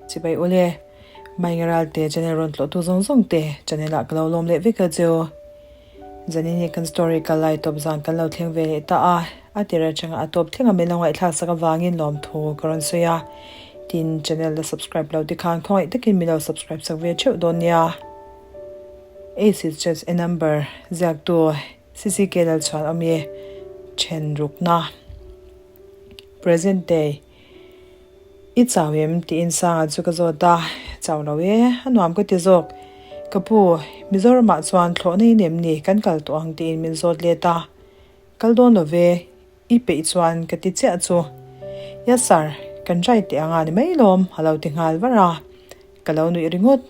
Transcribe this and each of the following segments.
Chibai ule, Maingaral te channel rawn tlawhtu zawng zawng te channel ah ka lo lawm leh vek a cheu. Zanin hi kan story kal lai tawp zan kan lo thleng ve leh ta a, a tir atanga a tawp thleng a min lo ngaihthlak sak avangin lawmthu ka rawn sawi a. Tin, channel la subscribe lo te khan khawngaih takin min lo subscribe sak ve theuh dawn nia. Ace is just a number ziaktu CCK Lalchhuan awm i then rukna. Present day. I chau em? tiin Sanga chu ka zawt a, Chau lo e, a nuam ka ti zawk. Ka pu, Mizoramah chuan thlawhna in em ni kan kal tawh ang tiin min zawt let a. Kal dawn lo ve, i peih chuan ka ti chiah chu. Yes sir, kan try teh anga ni mai lawm a lo ti nghal var a. Ka lo nuih ringawt.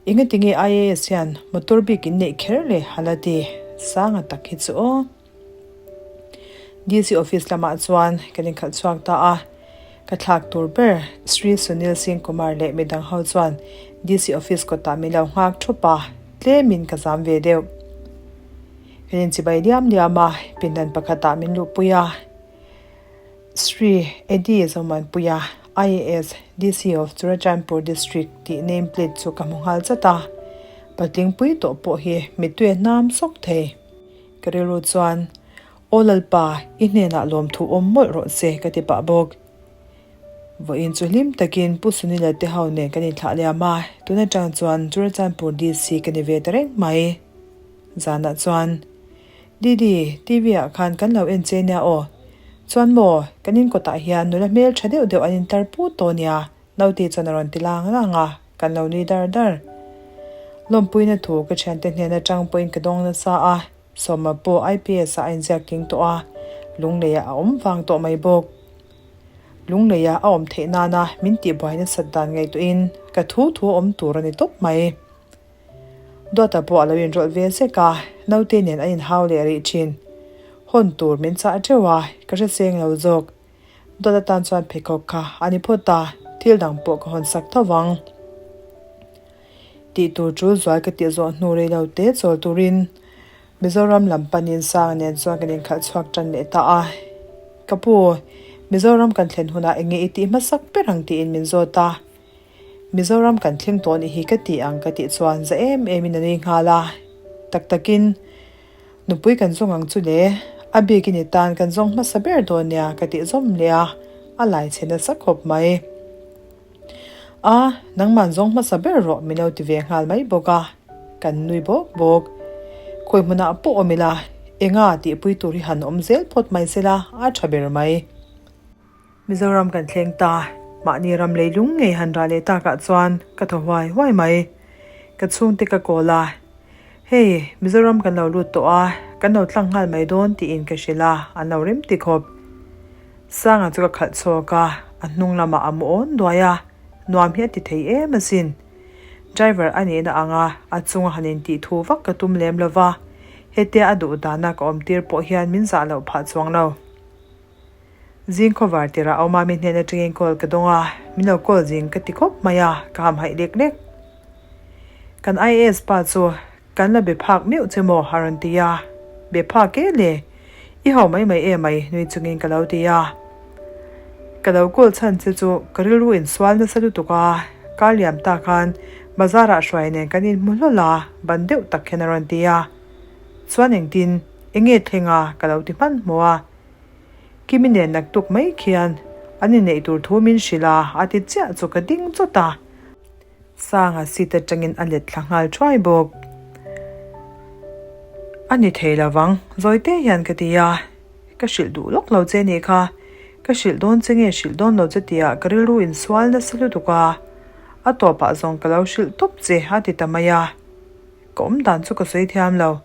Engatinge IAS hian motor bik in neih kher le a la ti, Sanga tak hi chu aw. DC office lamah chuan kan inkhalh chhuak ta a, ka thlak tur ber Sri Sunil Singh Kumar leh midang ho chuan DC office kawtah min lo nghak thup a, tlemin ka zam ve deuh. Kan inchibai liam liam a, pindan pakhatah min luhpui a, Sri Eddie Zomanpuia, IAS, DC of Churachandpur District tih name plate chu ka hmu nghal chat a, patling pui tawh pawh hi mittui a hnam sawk thei. Ka rilru chuan, Aw Lalpa, i hnenah lawmthu awm mawlh rawh se, ka ti pah bawk. Vawiin chu hlim takin Pu Sunila te ho nen kan inthlah liam a, tun atang chuan Churachandpur DC ka ni ve ta reng mai. Zanah chuan, Didi, TV ah khan kan lo en che nia aw. Chuan maw, kan inkawtah hian nula hmel tha deuh deuh an intar put tawh nia. Naute chuan a rawn ti lang lang a, kan lo nui dar dar. Lawmpuina thu ka thiante hnen atang pawhin ka dawng nasa a, Sawma pawh IPS ah a inziak tling tawh a, Lungleiah a awm vang tawh mai bawk. Lungleiah a awm theih nana min tihbuai nasat dan ngaihtuahin ka thu thu awm tur a ni tawp mai. Duata pawh a lo inrawlh ve zek a, naute nen an inhau leh rih thin. Hawn tur min chah teuh a, ka hreseng lo zawk. Dawt atan chuan pheikhawk kha a ni phawt a, thil dang pawh ka hawn sak tho vang. Tih tur chu zual ka tih zawh hnu rei lo te chawl turin Mizoram lam panin Sanga nen chuan kan inkhalh chhuak tan leh ta a. Ka pu, Mizoram kan thlen hunah eng nge i tih hmasak ber ang tiin min zawt a. Mizoram kan thleng tawh nih hi ka ti ang ka tih chuan za em emin a nui nghal a. Tak takin. Nupui kan zawng ang chu le, a bikin i tan kan zawng hmasa ber dawn nia ka tih zawm leh a, a lai chhe nasa khawp mai. A, nangman zawng hmasa ber rawh min lo ti ve nghal mai bawk a, kan nui bawk bawk. Khawi hmunah pawh awm ila, enga tihpui tur hi han awm zel phawt mai sela a tha ber mai. Mizoram kan thleng ta, mahni ram leilung ngei han rah leh takah chuan ka thaw huai huai mai. Ka chhungte ka kawl a, Hei, Mizoram kan lo lut tawh a, kan lo tlang nghal mai dawn tiin ka hrilh a, an lo rem ti khawp. Sanga chu ka khalh chhuak a, a hnung lamah a mu awn duai a, nuam hi a ti thei em asin. Driver a nihna anga a chunga han intih thu vak ka tum lem lo va, hetia a duh dana ka awmtir pawh hian min zah loh phah chuang lo. Zing khawvar tirah a awm a, mi hnen atangin call ka dawng a, min lo call zing ka ti khawp mai a, ka hamhaih lek lek. Kan IAS pa chu kan la be phak meuh che maw a rawn ti a, be phak e le, i ho mai mai em mai nui chungin ka lo ti a. Ka lo call chhan che chu ka rilru insual nasa lutuk a, kar liam ta khan bazar ah hruai nen kan inhmu hlawl a, ban deuh tak hian a rawn ti a. Chuan engtin, enge thleng a ka lo ti hmanhmawh a. Kimi nen naktuk mai khian an inneih tur thu min hrilh a, a ti chiah chu ka ding chawt a. Sanga seat atangin a let thla nghal thuai bawk. A ni thei lo vang, zawi te hian ka ti a. Ka hrilh duh lawk lo che nih kha. Ka hrilh dawn che nge hrilh dawn lo che tihah ka rilru insual nasa lutuk a. A tawpah zawng ka lo hrilh tawp che a ti ta mai a. Ka awm dan chu ka sawi thiam lo.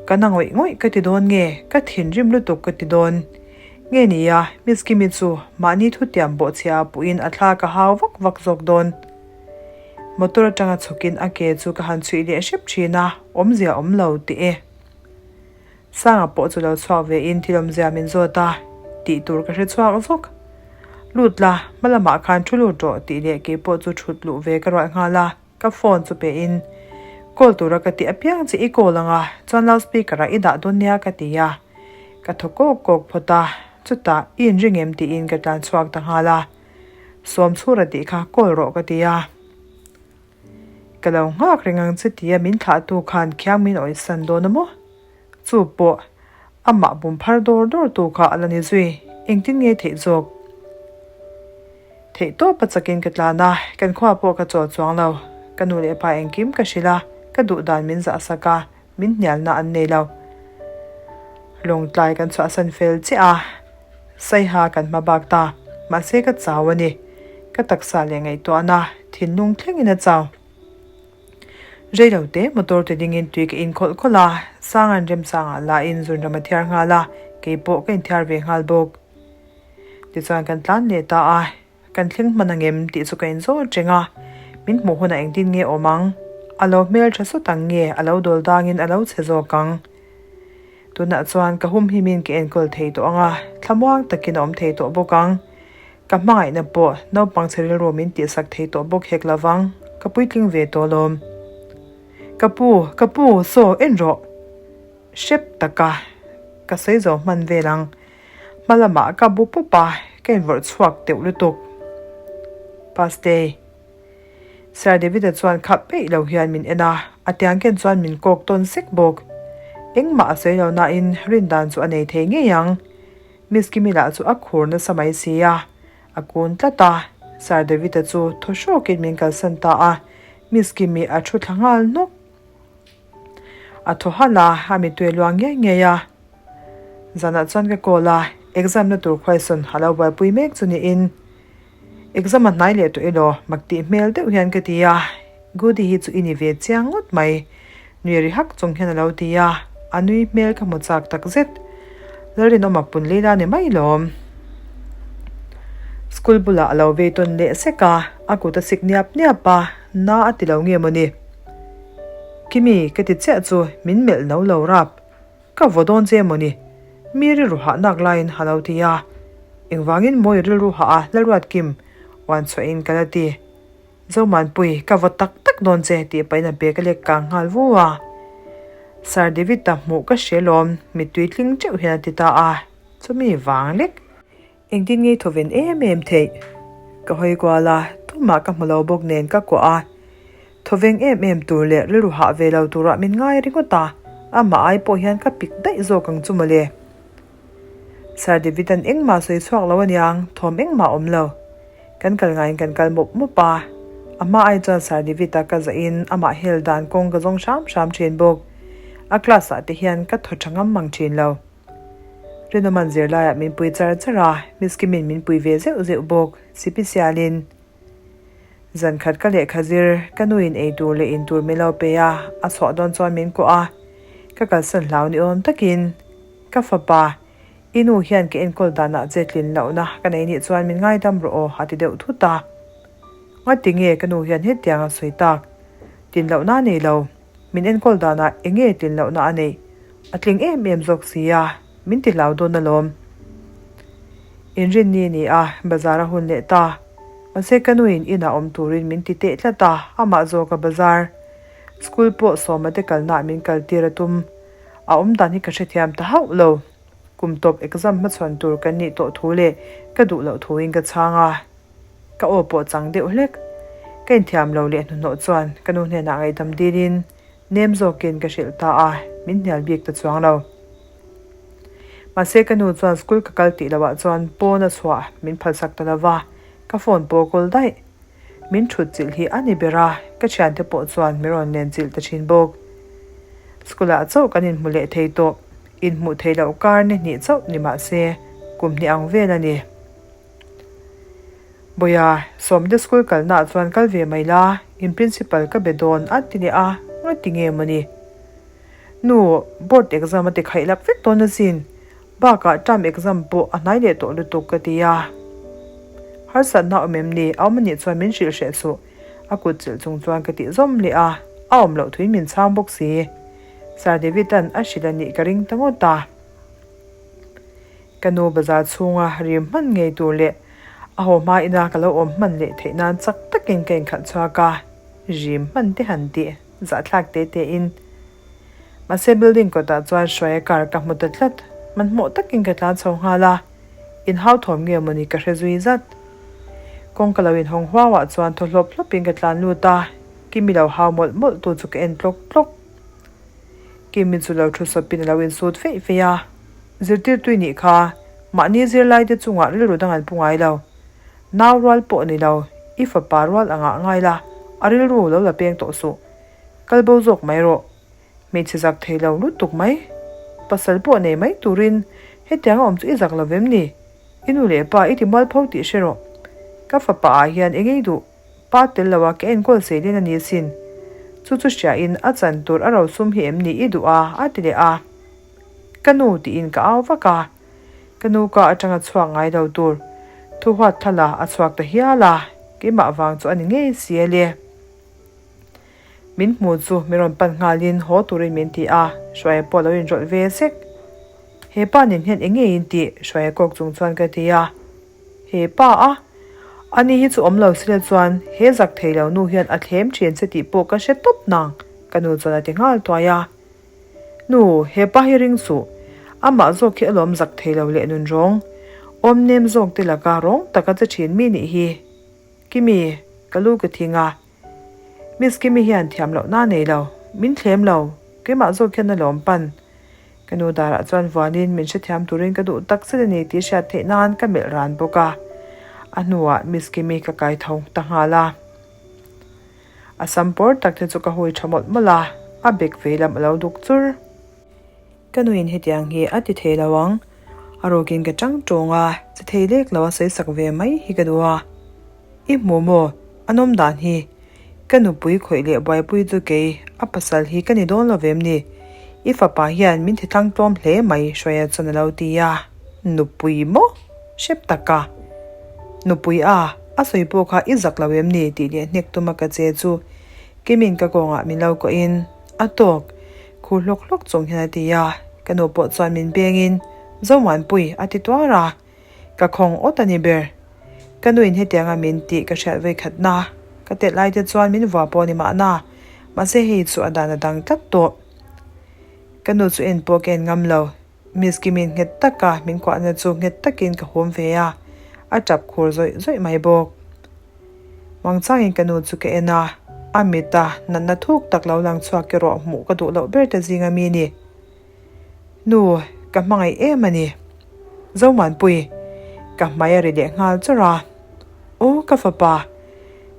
Ka na ngawih ngawih ka ti dawn nge, ka thinrim lutuk ka ti dawn. Nge nia, Miss Kimi chu mahni thutiam bawhchhia a puhin a thla ka hau vak vak zawk dawn. Motor atanga chhukin a ke chu ka han chhuih leh hrep thin a, awmzia awm lo tih e. Sanga pawh chu lo chhuak ve in thil awmzia min zawt a, tih tur ka hre chhuak vak. Lut la, hma lamah khan thu lut rawh tih leh keipawh chu thut luh ve ka rualh nghal a. Ka phone chu pe in, Call tura ka tih apiang che i call anga, chuan loudspeaker ah i dah dawn nia ka ti a. Ka thaw kawk kawk phawt a, chutah i inring em tiin ka tlan chhuak ta nghal a. Sawmchhura tih kha call rawh ka ti a. Ka lo nghak reng ang che tia min thlahtu khan khiang min awihsan dawn a maw? Chu pawh amah bum phar dawr dawr tu kha a la ni zui, engtin nge theih zawk? Theih tawp a chakin ka tlan a, kan khua pawh ka chawl chuang lo. Ka nu leh pa engkim ka hrilh a, ka duh dan min zah sak a, min hnialna an nei lo. Lawngtlai kan chhuahsan fel chiah a, Saiha kan hma bak ta, mahse ka chau a ni. Ka taksa leh ngaihtuahna thinlung thlengin a chau. Rei lo te motor ti dingin tui ka in khawlh khawlh a, Sanga'n remchangah lahin zunram a thiar nghal a, kei pawh ka inthiar ve nghal bawk. Tichuan kan tlan leh ta a, kan thleng hman angem tih chu ka inzawt reng a, min hmuh hunah engtin nge awm ang? A lo hmel tha sawt ang nge a lo dawl dangin a lo chhe zawk ang? Tunah chuan ka humhimin ka enkawl thei tawh ang a, thlamuang takin a awm thei tawh bawk ang. Ka hmangaihna pawh naupang chhe rilru min tihsak thei tawh bawk hek lovang, ka puitling ve tawh alawm. Ka pu, ka pu, saw en rawh! Hrep taka ka sawi zo hman vel ang. Hma lamah ka bu pawp a, ka invawrh chhuak teuh lutuk. Pastei. Sir David-a chuan khap peih lo hian min en a, a tiang ken chuan min kawk tawn sek bawk. Engmah a sawi lo nain rin dan chu a nei thei ngei ang. Miss Kimi lah chu a khur nasa mai si a, a kun tlat a. Sir David-a chu thaw hrawkin min kalsan ta a, Miss Kimi a thu thla nghal hnawk. A thaw halh a, a mittui a luang ngei ngei a. Zanah chuan ka call a, exam na tur khuaisawn a lo buaipui mek chu niin. Exam a hnai leh tawh elaw? Mak tih hmel deuh hian ka ti a, Goody hi chu i ni ve chiang ngawt mai. Nui ri hak chung hian a lo ti a, a nui hmel ka hmu chak tak zet. Lalrinawma pun Leila ni mai lawm. School bulah a lo vei tawn leh sek a, a kut a sik niap niap a, na a ti lo nge mawni? Kimi, ka ti chiah chu min melh no lo rap. Ka vaw dawn che mawni? Mi rilru hah nak laiin a lo ti a. Engvangin mawi rilru hah a Lalruat Kim uan chhuahin ka la ti. Zomanpui, ka vaw tak tak dawn che tih pahin a bag a lek kang nghal vu a. Sir David-a hmuh ka hre lawm, mittui tling teuh hian a ti ta a. Chumi vang lek. Engtin ngei thawven em em theih? Ka hawi kual a, tumah ka hmu lo bawk nen ka kuah a. Thawveng em em tur leh rilru hah ve lo turah min ngai ringawt a, amah ai pawh hian ka pik daih zawk ang chu mawle. Sir David-a'n engmah sawi chhuak lo aniang, thawm engmah awm lo. Kan kal ngaiin kan kal mawp mawp a, a hma ai chuan Sir David-a ka zahin amah hel dan kawng ka zawng hram hram thin bawk. A class-ah te hian ka thaw tha ngam mang thin lo. Rinawman zirlaiah min pui char char a, Miss Kimin min pui ve zeuh zeuh bawk, sipisialin. Zan khat ka lehkha zir, ka nuin ei tur leh in tur min lo pe a, a chhuah dawn chuan min kuah a, ka kalsan hlau ni awm takin, Ka fapa, i nu hian ka enkawl danah che tlin lohna ka nei nih chuan min ngaidam rawh aw, a ti deuh thut a. Ngati nge ka nu hian hetiang a sawi tak? Tlin lohna a nei lo. Min enkawl danah eng nge tlin lohna a neih? A tling em em zawk si a, min ti hlau dawn alawm. Inrinni ni a, bazar a hun leh ta. Mahse ka nuin inah awm turin min ti teh tlat a, amah zawk a bazar. School pawh sawma te kalnaah min kal tir a tum. A awm dan hi ka hrethiam ta hauh lo. Kum tawp exam hmachhawn tur kan nih tawh thu leh ka duh loh thuin ka chhang a. Ka aw pawh chang deuh hlek. Ka inthiam lo leh hnuhnawh chuan ka nu hnenah ngaihdam dilin nem zawkin ka hrilh ta a, min hnial bik ta chuang lo. Mahse ka nu chuan school ka kal tih loah chuan pawn a chhuah min phalsak ta lova, ka phone pawh kawl daih. Min thut chilh hi a ni ber a, ka thiante pawh chuan min rawn len chilh ta thin bawk. School ah chauh kan inhmu leh thei tawh, inhmuh theih loh kar ni hnih chauh ni mahse kum hnih ang vel a ni. Bawia, Sawmte school kalnaah chuan kal ve mai la, in principal ka be dawn a ti leh a, nga ti nge mawni? Nu, board exam a ti khaih lak vek dawn asin, bakah term exam pawh a hnai leh tawh lutuk ka ti a. Harsatna awm em ni? A awm anih chuan min hrilh hreh suh, a kut chilh chung chuan ka tih zawm leh a, a awm loh thuin min chhang bawk si. Sir David-a'n a hrilh anih ka ring ta ngawt a. Ka nu bazar chhunga rim hman ngei tur leh a haw hma ina ka lo awm hman leh theih nan chak takin ka inkhalh chhuak a, rim hman te han tih zahthlak te te in. Mahse building kawtah chuan hruaia car ka hmu ta tlat, hmanhmawh takin ka tlan chho nghal a, inhau thawm nge mawni ka hre zui zat. Kawngka lo inhawng huauah chuan thaw hlawp hlawpin ka tlan lut a, Kimi lo hau mawlh mawlh tu chu ka en tlawk tlawk. Kimi chu lo thu sawpin a lo insut feih feih a, Zirtirtui nih kha, mahni zirlaite chungah rilru dang an pu ngai lo. Nau rual pawh ni lo, i fapa rual angah ngai la, a rilru lo la peng tawh suh. Kal bo zawk mai rawh. Hmeichhe zak thei lo lutuk mai. Pasal pawh nei mai turin hetiang a awm chu i zak lo vem ni? I nu leh pa i ti mualpho tih hre rawh. Ka fapa ah hian eng ei duh? Pa tel lo a ka enkawl sei len a ni asin. Chu chu hria in a chan tur a rosum hi em ni i duh a? a ti leh a. Ka nu tiin ka au vak a. Ka nu ka atanga chhuak ngai lo tur thu huat thla a chhuak ta hial a, keimah vang chu a ni ngei si a le. Min hmu chu min rawn pan nghalin haw turin min ti a, Hruaia pawh lo inrawlh ve zek. He pa nen hian eng nge in tih? Hruaia kawk chung chuan ka ti a. He pa a? Ani hi chu awm lo sile chuan he zak thei lo nu hian a thlem thin che tih pawh ka hre tawp nang, ka nu chuan a ti nghal tuai a. Nu, he pa hi ring suh. Amah zawk hi alawm zak thei lo leh nun rawng. Awm nem zawk te laka rawng taka che thin mi nih hi. Kimi, ka lu ka thing a. Miss Kimi hian thiam loh na nei lo. Min thlem lo. Keimah zawk hian alawm pan. Ka nu darah chuan vuanin min hrethiam turin ka duh tak zet a ni tih hriat theih nan ka melh ran bawk a. A hnuah Miss Kimi ka kai tho ta nghal a. A sam pawr tak te chu ka hui tha mawlh mawlh a, a bek vei lam a lo duk chur. Ka nuin hetiang hi a ti thei lo ang, a rukin ka tang tawng a, che thei lek lo a sawi sak ve mai hi ka duh a. I hmu maw, a nawm dan hi. Ka nupui khawih leh buaipui chu kei, a pasal hi ka ni dawn lo vem ni. I fapa hian min ti tlang tlawm hle mai, Hruaia chuan a lo ti a. Nupui maw? Hrep tak a. Nupui a, a sawi pawh kha i zak lo em ni tih leh hnek tuma ka che chu Kimin ka kawngah min lo kawhin a tawk khur hlawk hlawk chung hian a ti a, ka nu pawh chuan min bengin Zomuanpui a ti tuar a, ka khawng awt a ni ber. Ka nuin hetianga min tih ka hriat vawikhatna ka tet lai te chuan min vua pawh a ni mahna, mahse hei chu a dan a dang tlat tawh. Ka nu chu en pawh ka en ngam lo. Miss Kimin nghet taka min kuahna chu nghet takin ka hum ve a, a tap khur zawih zawih mai bawk. Wangchangin ka nu chu ka en a, a mita natna thuk tak lo lang chhuak erawh hmuh ka duh loh ber te zinga mi ni. Nu, ka hmangaih em a ni. Zomuanpui, ka hmai a ri leh nghal chawrh a. Aw ka fapa,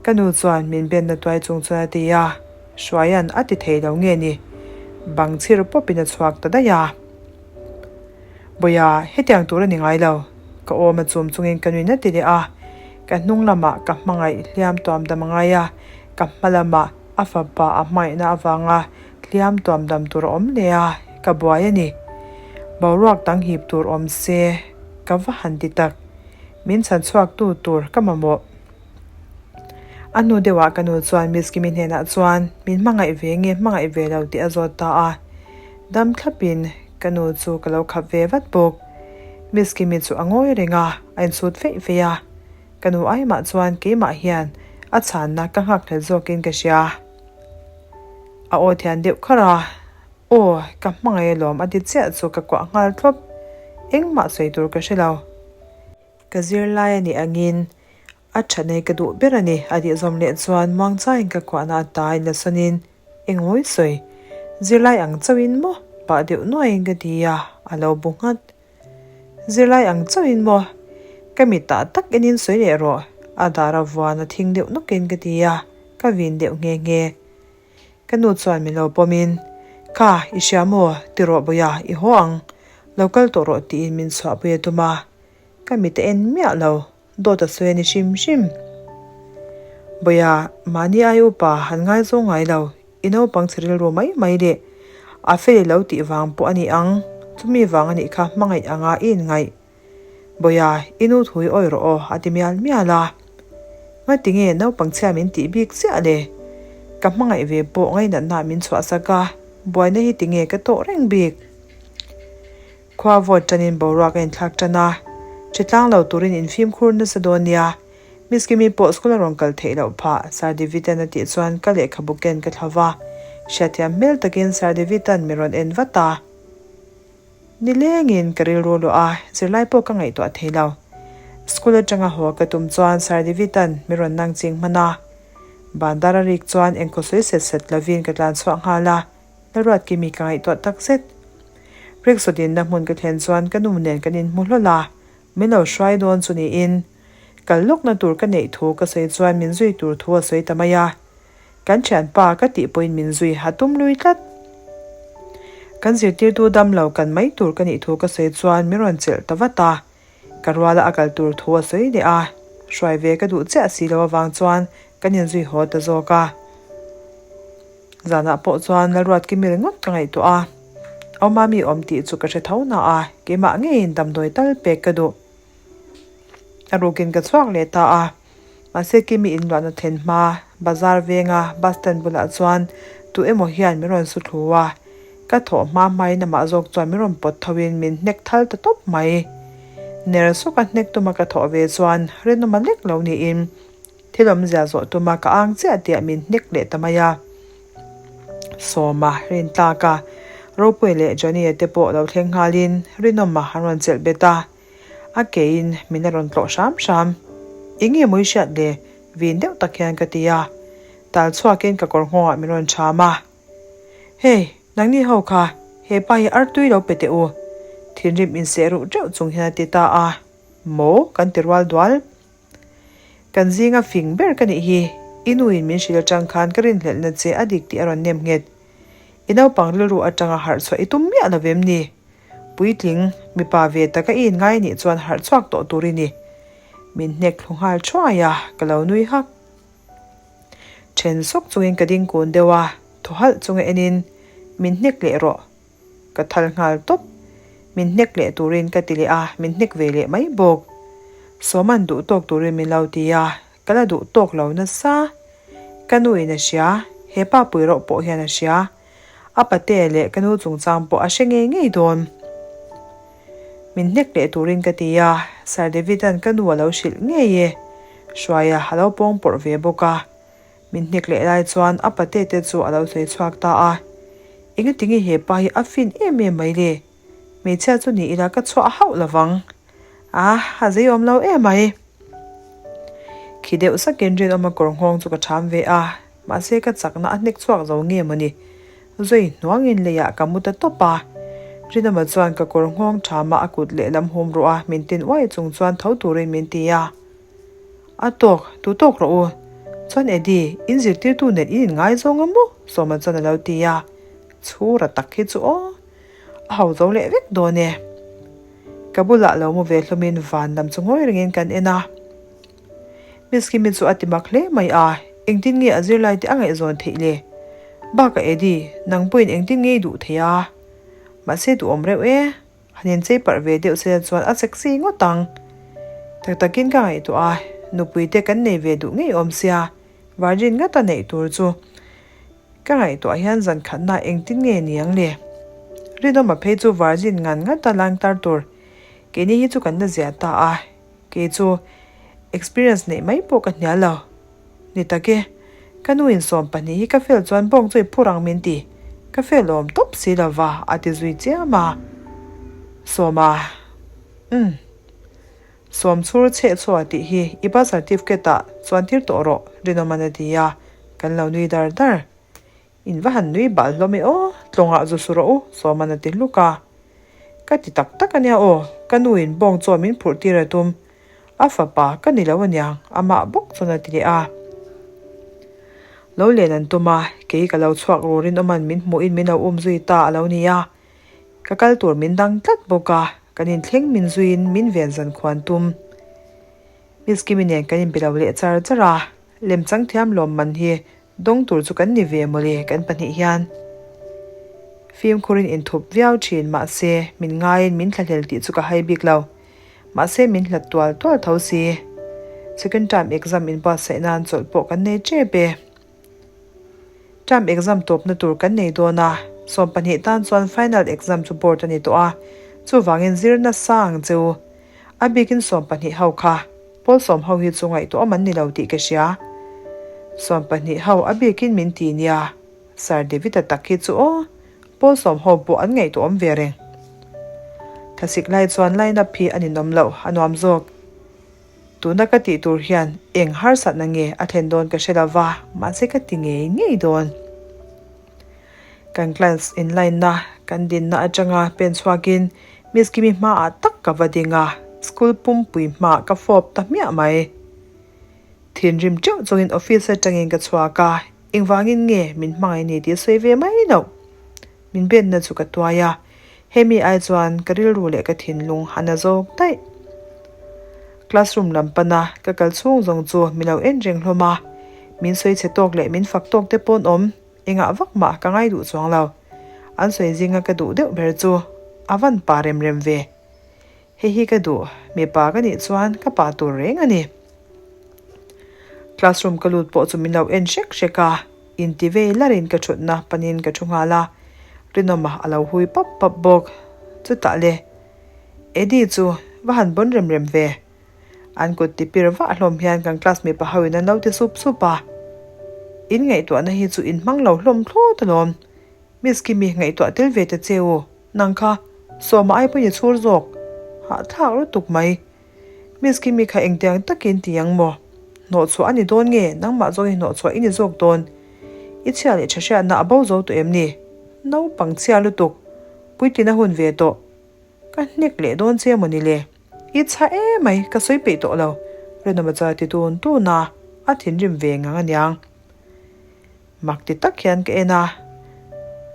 ka nu chuan min benna tuai chung chuan a ti a, Hruaia'n a ti thei lo nge ni? Bang chhir pawpin a chhuak ta daih a. Bawiha, hetiang tur a ni ngai lo, ka awm a chum chungin ka nuin a ti leh a, ka hnung lamah ka hmangaih hliam tuam dam a ngai a, ka hma lamah a fapa a hmangaihna avanga hliam tuam dam tur a awm leh a, ka buai a ni. Boruak dang hip tur awm se ka va han ti tak. Min chhan chhuak tu tur ka mamawh. A hnu deuhah ka nu chuan Miss Kimi hnenah chuan min hmangaih ve nge hmangaih ve lo tih a zawt ta a. Dam thlapin ka nu chu ka lo khap ve vat bawk. Miss Kimi chu a ngawi reng a, a insut feih feih a. Ka nu aimah chuan keimah hian a chhanna ka nghakhlel zawkin ka hria. A aw thian deuh kharh a, Aw, ka hmangaih alawm a ti chiah chu ka kuah nghal thlawp. Engmah sawi tur ka hre lo. Ka zirlai a nih angin a tha nei ka duh ber a ni a tih zawm leh chuan muangchangin ka kuahna ata inlasawnin Engawi sawi, zirlai ang chauhin maw? pah deuh nuaiin ka ti a, a lo bu nghat. Zirlai ang chauhin maw? Ka mitah tak enin sawi leh rawh, a dar a vuan a thing deuh nawkin ka ti a, ka vin deuh nghe nghe. Ka nu chuan min lo pawmin, Kha, i hria maw? Ti rawh Bawiha, i haw ang. Lo kal tawh rawh tiin min chhuahpui a tum a. Ka mit a en miah lo, dawt a sawi a ni hrim hrim. Bawiha, mahni ai upa han ngaizawng ngai lo, i naupang chhe rilru mai mai leh a fel i lo tih vang pawh a ni ang, chumi vang a nih kha hmangaih anga i inngaih. Bawiha, i nu thu i awi rawh aw, a ti mial mial a. Ngati nge naupang chhia min tih bik chiah le? Ka hmangaih ve pawh ngainatna min chhuahsak a, buaina hi tinge ka tawh reng bik? Khua vawt tanin boruak a inthlak tan a, ṭhitlang lo turin infimkhur nasa dawn nia. Miss Kimi pawh school a rawn kal theih loh phah, Sir David-a'n a tih chuan ka lehkhabu ken ka thla va. Hriatthiam hmel takin Sir David-a'n mi rawn en vat a. Nilengin ka rilru luah a, zirlai pawh ka ngaihtuah thei lo. School atanga haw ka tum chuan Sir David-a'n mi rawn nang ching hman a. Bandar a rik chuan engkhaw sawi set set lovin ka tlan chhuah nghal a, Lalruatkimi ka ngaihtuah tak zet. Rickshaw dinna hmun ka thlen chuan ka nu nen kan inhmu hlawl a, min lo hruai dawn chu niin kal lawkna tur ka neih thu ka sawi chuan min zui tur thu a sawi ta mai a. Kan thianpa ka tih pawhin min zui ha tum lui tlat. Kan zirtirtu dam lo kan mai tur ka nih thu ka sawi chuan min rawn chelh ta vat a, ka ruala a kal tur thu a sawi leh a, hruai ve ka duh chiah si lo avang chuan kan inzui haw ta zawk a. Zanah pawh chuan Lalruatkimi ringawt ka ngaihtuah a, Awmami awm tih chu ka hre tho na a, keimah ngeiin damdawi tal pek ka duh. A rukin ka chhuak leh ta a, mahse Kimi inluahna thlen hma bazar venga bus stand bulah chuan tu emaw hian min rawn su thlu a, ka thawh hma hmain amah zawk chuan min rawn pawt thoin min hnek thal ta tawp mai. Ner suka hnek tuma ka thawh ve chuan rinawma lek lo niin thil awmzia zawh tuma ka ang chiah tih min hnek leh ta mai a. Sawma rintlak a, Ropuia leh Johnny-a te pawh lo thleng nghalin rinawma an rawn chelh bet a. A keiin min a rawn tlawh hram hram. Eng nge mawi hriat le? Vin deuh tak hian ka ti a. Tal chhuakin ka kawr nghawngah min rawn cham a. Hey, nangni ho kha, he pa hi artui lo pe teh u. Thinrim inseh ruh teuh chung hian a ti ta a. Maw? Kan ti rual dual. Kan zinga fing ber ka nih hi. I nuin min hrilh atang khan ka rinhlelhna che a dik tih a rawn nem nghet. I naupang rilru atanga harh chhuah i tum miah lo vem ni? Puitling, mipa ve taka i inngai nih chuan harh chhuak tawh tur i ni. Min hnek thlu nghal thuai a, ka lo nui hak. Then sawk chungin ka ding kun deuh a, thaw halh chunga enin, Min hnek leh rawh. Ka thal nghal tawp. Min hnek leh turin ka ti leh a, min hnek ve leh mai bawk. Sawman duh tawk turin min lo ti a, ka la duh tawk lo nasa. Ka nuin a hria, he pa pui rauh pawh hian a hria. A pate leh ka nu chungchang pawh a hre ngei ngei dawn. Min hnek leh turin ka ti a, Sir David-a'n ka nu a lo hrilh ngei e. Hruaia a lo pawng pawrh ve bawk a. Min hnek leh lai chuan a pate te chu a lo sawi chhuak ta a. Engatinge he pa hi a fin em em mai le? Hmeichhia chu ni ila ka chhuah hauh lovang. Ah, a zeiawm lo em mai. Khi deuh sakin rinawma kawr nghawng chu ka ṭham ve a. Mahse ka chakna a hnek chhuak zo nge mawni? Zui hnuangin leiah ka mu ta tawp a. Rinawma chuan ka kawr nghawng ṭhama a kut lehlam hum ruh a, min tin uai chung chuan tho turin min ti a. A tawk, tu tawk rawh u. Chuan Eddie, in zirtirtu nen in inngaizawng a maw? Sawma chuan a lo ti a. Chhura tak hi chu aw. A ho zo leh vek dawn e. Ka bulah lo mu ve hlawmin van lam chu ngawi rengin kan en a. Miss Kimi chu a ti mak hle mai a, engtin nge a zirlai te a ngaihzawn theih le? Bakah Eddie, nang pawhin engtin nge i duh thei a? Mahse duhawm reuh e, han inchei parh ve deuh sela chuan a sexy ngawt ang. Tak takin ka ngaihtuah a, nupui te kan nei ve duh ngei awm sia, virgin ngata neih tur chu ka ngaihtuah hian zan khatna engtin nge ni ang le? Rinawma phei chu virgin ngan ngata langtar tur keini hi chu kan la ziah ta a. Kei chu experience neih mai pawh ka hnial lo. Ni tak e, ka nu in 12 hi ka fail chuan bawng chu i phur ang min ti. Ka fail awm tawp si lo va, a ti zui chiam a. Sawma, Umm. Sawm chhur chheh chhuah tih hi i birth certificate ah chuan tir tawh rawh, Rinawman a ti a, kan lo nui dar dar. In va han nui bal hlawm e aw, tlawngah zu su rawh u, Sawman a ti hluk a. Ka ti tak tak ania aw, ka nu in bawng chaw min phurh tir a tum. A fapa ka ni lo aniang, amah bawk chuan a ti leh a. Lo len an tum a, kei ka lo chhuak ru rinawman min hmuhin min lo um zui ta a lo ni a. Ka kal tur min dang tlat bawk a, kan inthleng min zuiin min ven zan khuan tum. Miss Kimi nen kan inbe lo leh char char a, lemchang thiam lawmman hi Dawng tur chu kan ni ve mawle kan pahnih hian. Fimkhurin inthup viau thin mahse min ngaiin min thlahlel tih chu ka hai bik lo. Mahse min hlat tual tual tho si. Second term exam inbuatsaih nan chawlh pawh kan nei tep e. Term exam tawpna tur kan nei dawn a, 12 tan chuan final exam chu board a ni tawh a, chuvangin zir nasa ang che u. A bikin 12 ho kha. Pawl sawm ho hi chu ngaihtuah man ni lo tih ka hria. 12 ho a bikin min ti nia. Sir David-a tak hi chu aw, pawl sawm ho pawh an ngaihtuah awm ve reng. Thlasik lai chuan line up hi a ninawm loh, a nuam zawk. Tuna ka tih tur hian eng harsatna nge a thlen dawn ka hre lo va, mahse ka ti ngei ngei dawn. Kan class in line na kan dinna atanga pen chhuakin Miss Kimi hmaah tak ka va ding a, school pumpui hmaah ka fawp ta hmiah mai. Thinrim teuh chungin office atangin ka chhuak a, engvangin nge min hmangaih ni tih sawi ve mai loh. Min benna chu ka tuai a, hemi ai chuan ka rilru leh ka thinlung a na zawk daih. Classroom lam pana ka kal chhung zawng chu mi lo en reng hlawm a, min sawi chhe tawk leh min fak tawk te pawn awm engah vak mah ka ngai duh chuang lo. An sawi zinga ka duh deuh ber chu a van pa rem rem ve. Hei hi ka duh, mipa ka nih chuan ka pa tur reng a ni. Classroom ka lut pawh chu min lo en hrek hrek a, inti vei larin ka thutna panin ka thu nghal a, Rinawma a lo hui pap pap bawk. Chutah le, Eddie chu va han bawn rem rem ve. An kut ti pir vah hlawm hian kan class mipa ho in an lo ti sup sup a. In ngaihtuahna hi chu in hmang lo hlawm thlawt alawm. Miss Kimi ngaihtuah tel ve ta che u, nang kha Sawma ai pawhin i chhur zawk. Hahthlak lutuk mai. Miss Kimi kha engtiang takin ti ang maw? Hnawhchhuah a ni dawn nge nangmah zawk hi hnawhchhuah i ni zawk dawn? I chhia leh tha hriatna a bo zo tawh em ni? Naupang chhia lutuk. Puitlin a hun ve tawh. Ka hnek leh dawn che maw ni le? I chha emai, ka sawi peih tawh lo. Rinawma chuan a ti tun tun a, a thinrim ve ngang aniang. Mak ti tak hian ka en a,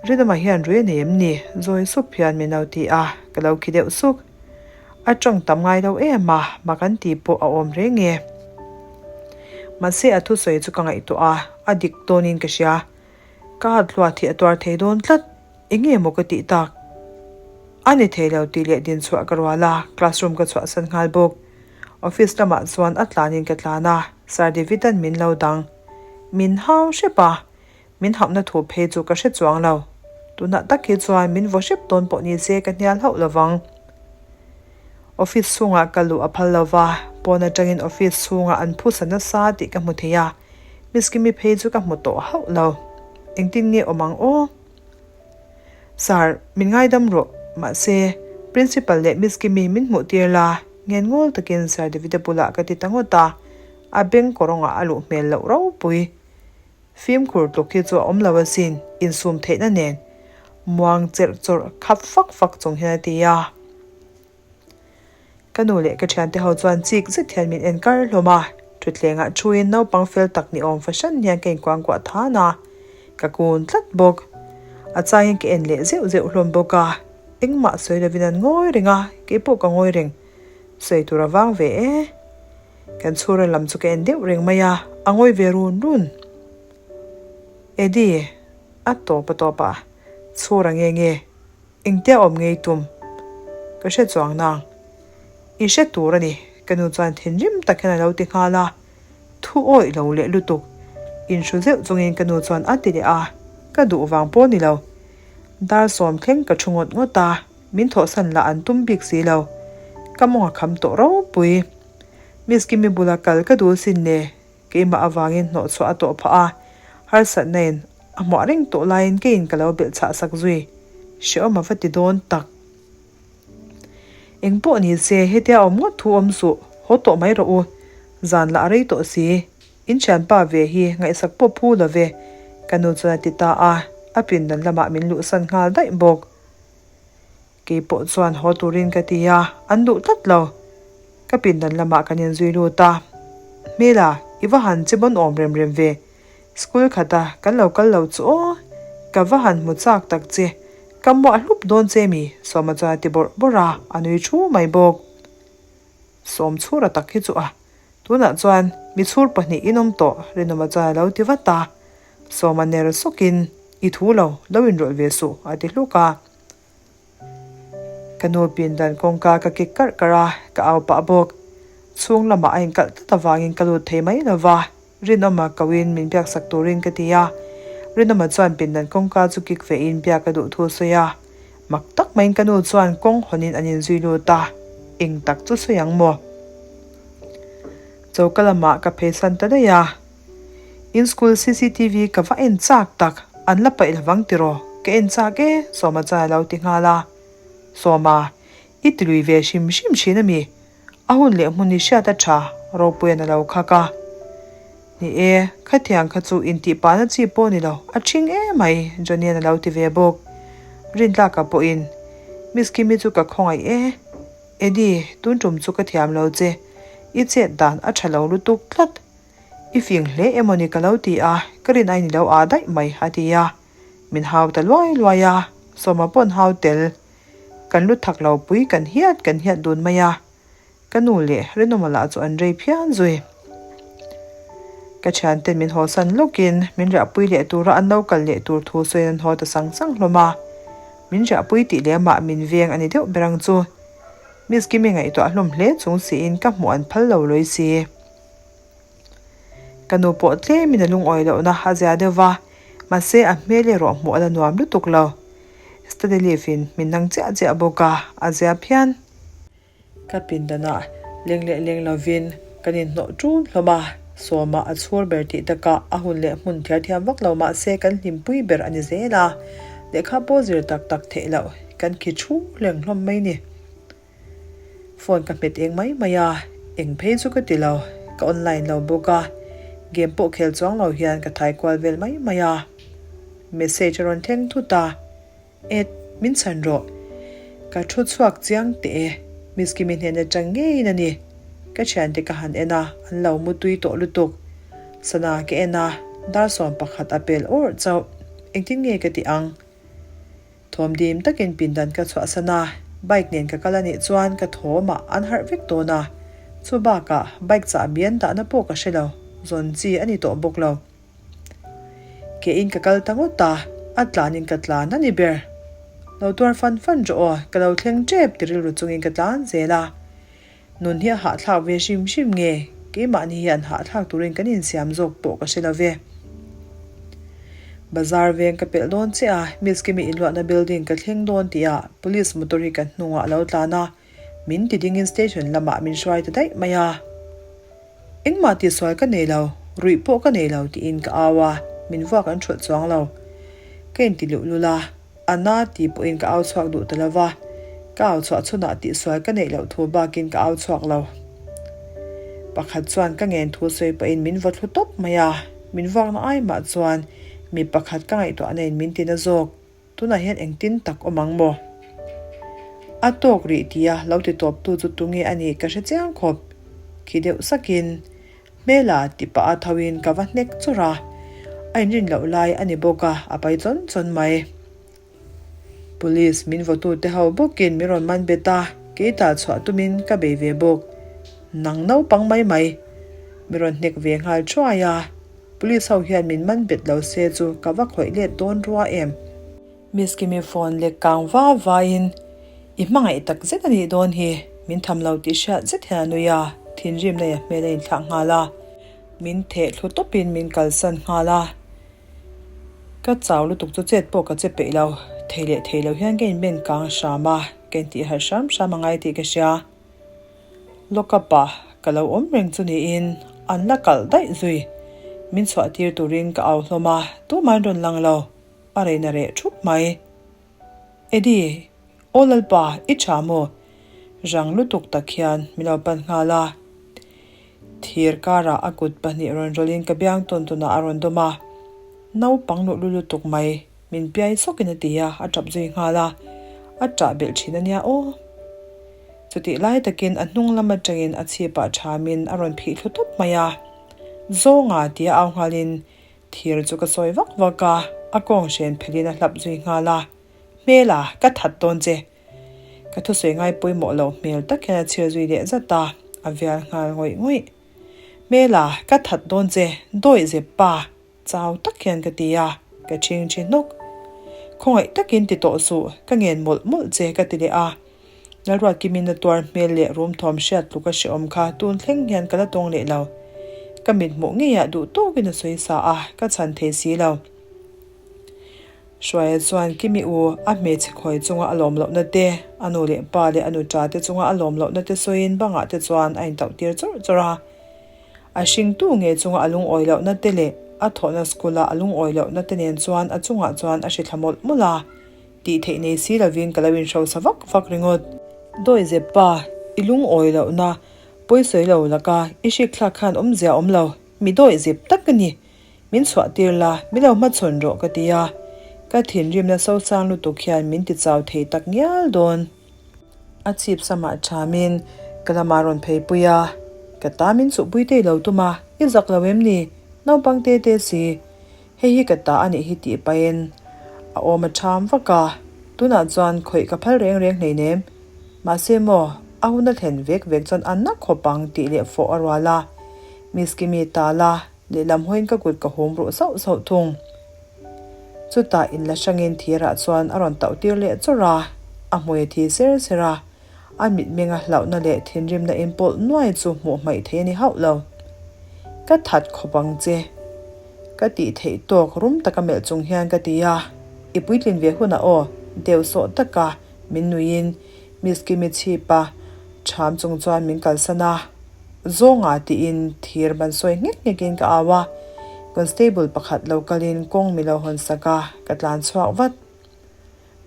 Rinawma hian rui a nei em ni? Zawi sup hian min lo ti a, ka lo khi deuh suk. A tawng tam ngai lo em a, mak an tih pawh a awm reng e. Mahse a thusawi chu ka ngaihtuah a, a dik dawnin ka hria. Ka hat hluat hi a tuar thei dawn tlat, eng nge maw ka tih tak? A ni thei lo tih leh din chhuah ka rual a, classroom ka chhuahsan nghal bawk. Office lamah chuan a tlanin ka tlan a, Sir David-a'n min lo dang. Min hau hrep a, min hauhna thu phei chu ka hre chuang lo. Tunah tak hi chuan min vaw hrep dawn pawh ni se ka hnial hauh lo vang. Office chhungah ka luh a phal lo va, pawn atangin office chhungah an phusa nasa tih ka hmu thei a, Miss Kimi phei chu ka hmu tawh hauh lo. Engtin nge awm ang aw? Sir, min ngaidam rawh. Mahse, Principal leh Miss Kimi min hmuh tir la, ngen ngawl takin Sir David-a bulah ka ti ta ngawt a. A beng kawrawngah a luh hmel loh ropui. Fimkhur tluk hi chu a awm lo asin, insum theihna nen. Muang cherh chawrh khap fak fak chung hian a ti a. Ka nu leh ka thiante ho chuan chik zet hian min en kar hlawm a, thutthlengah thuin naupang fel tak ni awm fahran hian ka inkuangkuah than a, ka kun tlat bawk. A changin ka en leh zeuh zeuh hlawm bawk a, engmah sawi lovin an ngawi reng a, keipawh ka ngawi reng. Sawi tur a vang ve e. Kan chhura lam chu ka en deuh reng mai a, a ngawi ve run run. Eddie, a tawp a tawp a, chhura nge nge? Engtia awm ngei tum? Ka hre chuang nang. I hre tur a ni, ka nu chuan thinrim tak hian a lo ti nghal a. Thu awih lo leh lutuk. Inhru zeuh chungin ka nu chuan a ti leh a, ka duh vang pawh ni lo. Dar sawm thleng ka thu ngawt ngawt a, min thawhsan lah an tum bik si lo. Ka mawng a kham tawh ropui. Miss Kimi bula kal ka duh sin le, Keimah avangin hnawhchhuah a tawh phah a, harsatna in a hmuah reng tawh laiin keiin ka lo belh chhah sak zui. Hrehawm a va ti dawn tak. Eng pawh ni se, hetia awm ngawt thu awm suh, haw tawh mai rawh u. Zan lah a rei tawh si. In thianpa ve hi ngaihsak pawh phu lo ve, ka nu chuan a ti ta a, a pindan lamah min luhsan nghal daih bawk. Kei pawh chuan haw turin ka ti a, an duh tlat lo. Ka pindan lamah kan inzui lut a. Hmela, i va han che bawn awm rem rem ve. School khata kan lo kal lo chu aw, ka va han hmu chak tak che. Ka muah hlup dawn che mi? Sawma chuan a ti bawrh bawrh a, a nui thu mai bawk. Sawm chhura tak hi chu a. Tunah chuan mi chhur pahnih in awm tawh, Rinawma chuan a lo ti vat a. Sawma ner sawkin, I thu lo, lo inrawlh ve suh, a ti hluk a. Ka nu pindan kawngka ka kik karh karh a, ka au pah bawk. Chhung lamah a inkalh tlat avangin ka lut thei mai lo va, Rinawma koin min biaksak turin ka ti a. Rinawma chuan pindan kawngka chu kik vein biak a duh thu a sawi a. Mak tak maiin ka nu chuan kawng hawnin an inzui lut a, eng tak chu sawi ang maw? Choka lamah ka pheisan ta daih a. In school cctv ka va en chak tak, an la paih lovang tiraw? Ka en chak e, Sawma chuan a lo ti nghal a. Sawma, i ti lui ve hrim hrim thin a mi? A hun leh hmun hi hriat a tha, Ropuia'n a lo khak a. Ni e, khatiang kha chu intih pahna chi pawh ni lo, a ṭhing emai, Johnny-a'n a lo ti ve bawk. Rintlaka pawhin, Miss Kimi chu ka khawngaih e. Eddie, tun ṭum chu ka thiam lo che. I chet dan a ṭha lo lutuk tlat. I fing hle emawni ka lo ti a, ka rin ain i lo aa daih mai, a ti a. Min hau ta luai luai a, Sawma paw'n hau tel. Kan lu thak lo pui kan hiat kan hiat dun mai a, ka nu leh Rinawma lah chu an rei phian zui. Ka thianten min hawsan lawkin min riahpui leh tura an lo kal leh tur thu sawiin an haw ta sang sang hlawm a, min riahpui tih lemah min veng a ni deuh ber ang chu. Miss Kimi ngaihtuah hlawm hle chung siin ka hmuh an phal lo lawi si. Ka nu pawh tlemin a lungawi lohna a zia deuh va, mahse a hmel erawh hmuh a la nuam lutuk lo. Study leave in min nang chiah chiah bawk a, a zia phian. Ka pindanah leng leh leng lovin kan inhnawh ṭun hlawm a, Sawma a chhur ber tih takah a hun leh hmun thiar thiam vak lo mahse kan hlimpui ber a ni zel a, lehkha pawh zir tak tak theih loh kan khi thu reng hlawm mai ni. Phone ka hmet eng mai mai a, eng phei chu ka ti lo, ka online lo bawk a, game pawh khel chuang lo hian ka thai kual vel mai mai a. Message a rawn thleng thut a, Ed, min chhan rawh. Ka thu chhuak chiang teh e, Miss Kimi hnen atang ngeiin a ni. Ka thiante ka han en a, an lo mu tui tawh lutuk. Sana ka en a, dar 11 a pel awrh chauh, engtin nge ka tih ang? Thawm dim takin pindan ka chhuahsan a, bike nen ka kal a nih chuan ka thawmah an harh vek dawn a, chu bakah bike chahbi an dahna pawh ka hre lo, zawn chi a ni tawh bawk lo. Ke in ka kal ta ngawt a, a tlanin ka tlan a ni ber. Lo tuar fan fan rawh aw, ka lo thleng tep ti rilru chungin ka tlan zel a. Nun hi a hahthlak ve hrim hrim nge? Keimahni hian hahthlak turin kan insiam zawk pawh ka hre lo ve. Bazar veng ka pelh dawn che a, Miss Kimi inluahna building ka thleng dawn tihah police motor hi kan hnungah a lo tlan a, min ti dingin station lamah min hruai ta daih mai a. Engmah tihsual ka nei lo, ruih pawh ka nei lo tiin ka au a, min vuak an hrulh chuang lo. Ka inti luhlul a. A na ti pawhin ka au chhuak duh ta lo va, ka au chhuah chhunah tihsual ka neih loh thu bakin ka au chhuak lo. Pakhat chuan ka ngen thu sawi pahin min vaw thlu tawp mai a, min vuakna ai mah chuan mi pakhat ka ngaihtuahna in min tina zawk, tunah hian engtin tak awm ang maw? A tawk rih tia lo ti tawptu chu tunge a nih ka hre chiang khawp, khi deuh sakin Hmela ti pah a tho in ka va hnek chawrh a, a inrin loh lai a ni bawk a, a pai chawn chawn mai. Police min vawtu te ho bawkin min rawn man bet a, kei tal chhuah tumin ka bei ve bawk. Nang naupang mai mai. Min rawn hnek ve nghal thuai a, police ho hian min man bet lo se chu ka va khawih let dawn rua em. Miss Kimi phone lek kang va vaiin, I hmangaih tak zet a nih dawn hi, min tham lo tih hriat zet hian a nui a, thinrim nei a hmel a inthlak nghal a, min theh thlu tawpin min kalsan nghal a. Ka chau lutuk chu chet pawh ka che peih lo, thei leh thei lo hian ka inben kang hram a, ka intih harh hram hram a ngai tih ka hria. Lock up ah ka lo awm reng chu niin an la kalh daih zui, min chhuah tir turin ka au hlawm a, tumah an rawn lang lo. A reina reh thup mai. Eddie, Aw Lalpa, i tha maw? Rang lutuk tak hian min lo pan nghal a. Thir karah a kut pahnih rawn rawlhin ka biang tawn tawnah a rawn dawm a. Naupang luh lu lutuk mai, min piai sawkin a ti a, a tap zui nghal a. A tah belh thin a nia aw. Chutih lai takin a hnung lam atangin a chhipah thamin a rawn phih thlu tawp mai a. Zawnga tia au nghalin Thir chu ka sawi vak vak a, a kawng hren phelhin a hlap zui nghal a, Hmela, ka that dawn che. Ka thusawi ngai pawimawh loh hmel tak hian a chhir zui leh zat a, a vial nghal ngawih ngawih. Hmela, ka that dawn che, dawih zep pa, chau tak hian ka ti a, ka ṭhing ṭhi hnawk. Khawngaih takin ti tawh suh, ka ngen mawlh mawlh che ka ti leh a. Lalruatkimin a tuar hmel leh rum thawm hriat tluk a hrehawm kha tun thleng hian ka la tawng leh lo. Ka mit hmuh ngeiah duh tawkin a sawi sa a, ka chhan thei si lo. Hruaia chuan Kimi u a hmeichhe khawi chunga a lawm lohna te, a nu leh pa leh a nuṭa te chunga a lawm lohna te sawiin bangah te chuan a intauh tir chawrh chawrh a. A hringtu ngei chunga a lungawi lohna te leh a thawhna school-a a lungawi lohna te nen chuan a chungah chuan a hrithla mawlh mawlh a. Tih theih nei si lovin ka lo inhrosa vak vak ringawt. Dawi zep pa, i lungawi lohna. Pawisawi lo laka i hrikthlak khan awmzia awm lo, mi dawih zep tak ka ni. Min chhuah tir la, mi lo hmachhawn rawh ka ti a. Ka thinrimna sosang lutuk hian min ti chau thei tak ngial dawn. A chhip samah thamin ka lamah rawn phei pui a, ka ta min chuhpui tei lo tum a, i zak lo em ni? Naupang te te si, hei hi ka ta a nih hi tih pahin a awm a tham vak a, tunah chuan khawih ka phal reng reng hleinem. Mahse maw, a hun a thlen vek vek chuan a na khawp ang tih leh fawh a rual a, Miss Kimi tal a, Lehlam hawiin ka kut ka hum ruh sauh sauh thung. Chutah inla hrangin thirah chuan a rawn tauh tir leh chawrh a, a hmui a thi ser ser a, a mitmenga hlauhna leh thinrimna inpawlh nuai chu hmuh hmaih thei a ni hauh lo. Ka that khawp ang che. Ka tih theih tawk rum taka melh chung hian ka ti a, i puitlin ve hunah aw, deuh sawh taka min nuiin Miss Kimi chhipa ṭham chung chuan min kalsan a. Zawnga tiin thir ban sawi nghek nghekin ka au a, constable pakhat lo kalin kawng mi lo hawn sak a, ka tlan chhuak vat.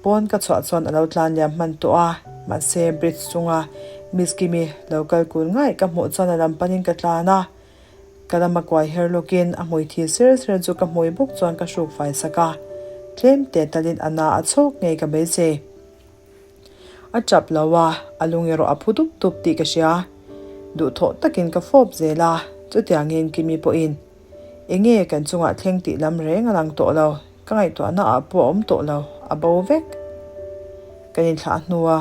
Pawn ka chhuah chuan a lo tlan liam hman tawh a, mahse bridge chunga Miss Kimi lo kal kul ngaih ka hmuh chuan a lam panin ka tlan a, ka lama kuai her lawkin a hmui thi ser ser chu ka hmui bawk chuan ka hruk fai sak a, tlem te talin a na a chhawk ngei ka beisei. A chap lo a, a lung erawh a phu dup dup tih ka hria. Duhthawh takin ka fawp zel a, chutiangin Kimi pawhin eng nge kan chungah thleng tih lam reng a lang tawh lo, ka ngaihtuahna ah pawh a awm tawh lo, a bo vek. Kan inthlah hnua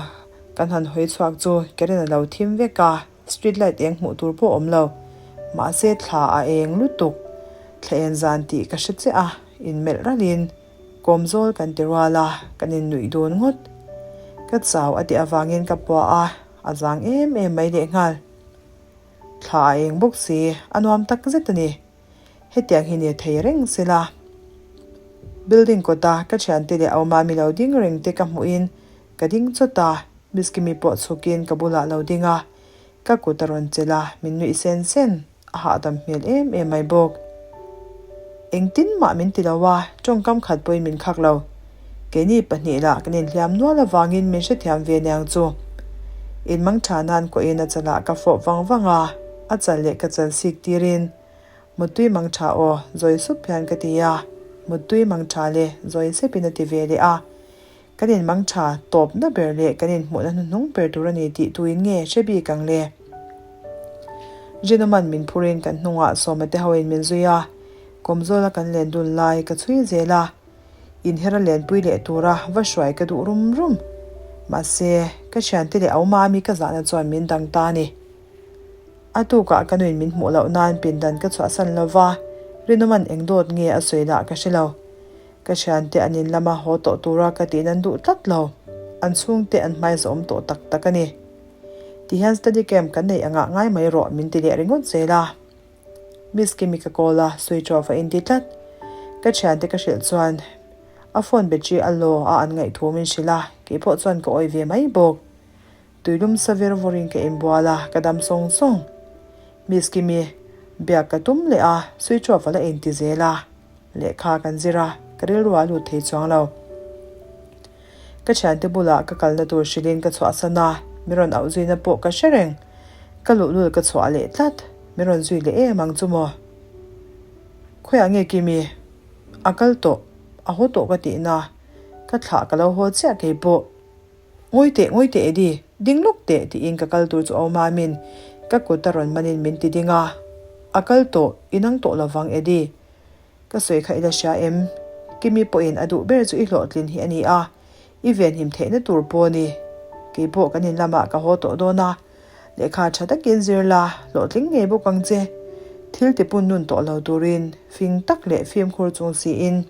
kan han hawi chhuak chu Karen a lo thim vek a, street light eng hmuh tur pawh a awm lo. Mahse thla a eng lutuk, thla en zan tih ka hre chiah a, inmelh ralhin Kawmzawl kan ti rual a, kan innuih dun ngawt. Ka chau a tih avangin ka puah a, a zang em em mai lehnghal. Thla a eng bawk si, a nuam tak zet a ni. Hetiang hi ni thei reng sela. Building kawta ka thiante leh awma mi lo ding reng te ka hmuhin ka ding chawt a, Miss Kimi pawh chhukin ka bulah lo ding a, ka kut a rawn chelh a, min nuih sen sen. A hahdam hmel em em mai bawk. Engtin mah min ti lo a, tawngkam khat pawhin min khak lo. Keini pahnih lah kan inhliam nual avangin min hrethiam ve niang chu. Inmang tha nan kuahin a chalah ka fawh vang vang a, a chal leh ka chal sik tirin, Muttui mang tha aw, zawi sup hian ka ti a, Muttui mang tha le, zawi sepin a ti ve leh a. Kan inmang tha tawpna ber leh kan inhmuhna hnuhnung ber tur a ni tih tuin nge hre bik ang le? Rinawman min phurin kan hnungah Sawma te hoin min zui a, kawmzawla kan len dun lai ka chhui zel a, inher a lenpui leh tura va hruai ka duh rum rum. Mahse, ka thiante leh Aumami ka zahna chuan min dang ta a ni. A tukah ka nuin min hmuh loh nan pindan ka chhuahsan lo va, Rinawman eng dawt nge a sawi lah ka hre lo. Ka thiante an in lama haw tawh tura ka tih nan duh tlat lo. An chhungte an hmai zawm tawh tak tak a ni. Tihian study camp kan neih angah ngai mai rawh min ti leh ringawt zel a. Miss Kimi ka call a, switch off a inti tlat. Ka thiante ka hrilh chuan a phone battery a low a an ngaihthu min hrilh a, keipawh chuan ka awih ve mai bawk. Tuilum sa ver vawrin ka inbual a, ka dam sawng sawng. Miss Kimi biak ka tum leh a, switch off a la inti zel a. Lehkha kan zir a, ka rilru a lut thei chuang lo. Ka thiante bulah ka kalna tur hrilhin ka chhuahsan a, mi rawn auh zuina pawh ka hre reng. Ka luhlul ka chhuah leh tlat, mi rawn zui leh em ang chu maw? Khawiah nge Kimi? A kal tawh, a haw tawh ka tihna, ka thlah ka lo haw chiah kei pawh. Ngawi teh, ngawi teh Eddie, ding lawk teh tiin ka kal tur chu a awm a, min ka kut a rawn manin min ti ding a. A kal tawh, i nang tawh lovang Eddie. Ka sawi kha i la hria em? Kimi pawhin a duh ber chu i hlawhtlin hi a ni a, i venhim theihna tur pawh a ni. Keipawh kan in lamah ka haw tawh dawn a, lehkha tha takin zir la, hlawhtling ngei bawk ang che. Thil tipun nun tawh lo turin fing tak leh fimkhur chung siin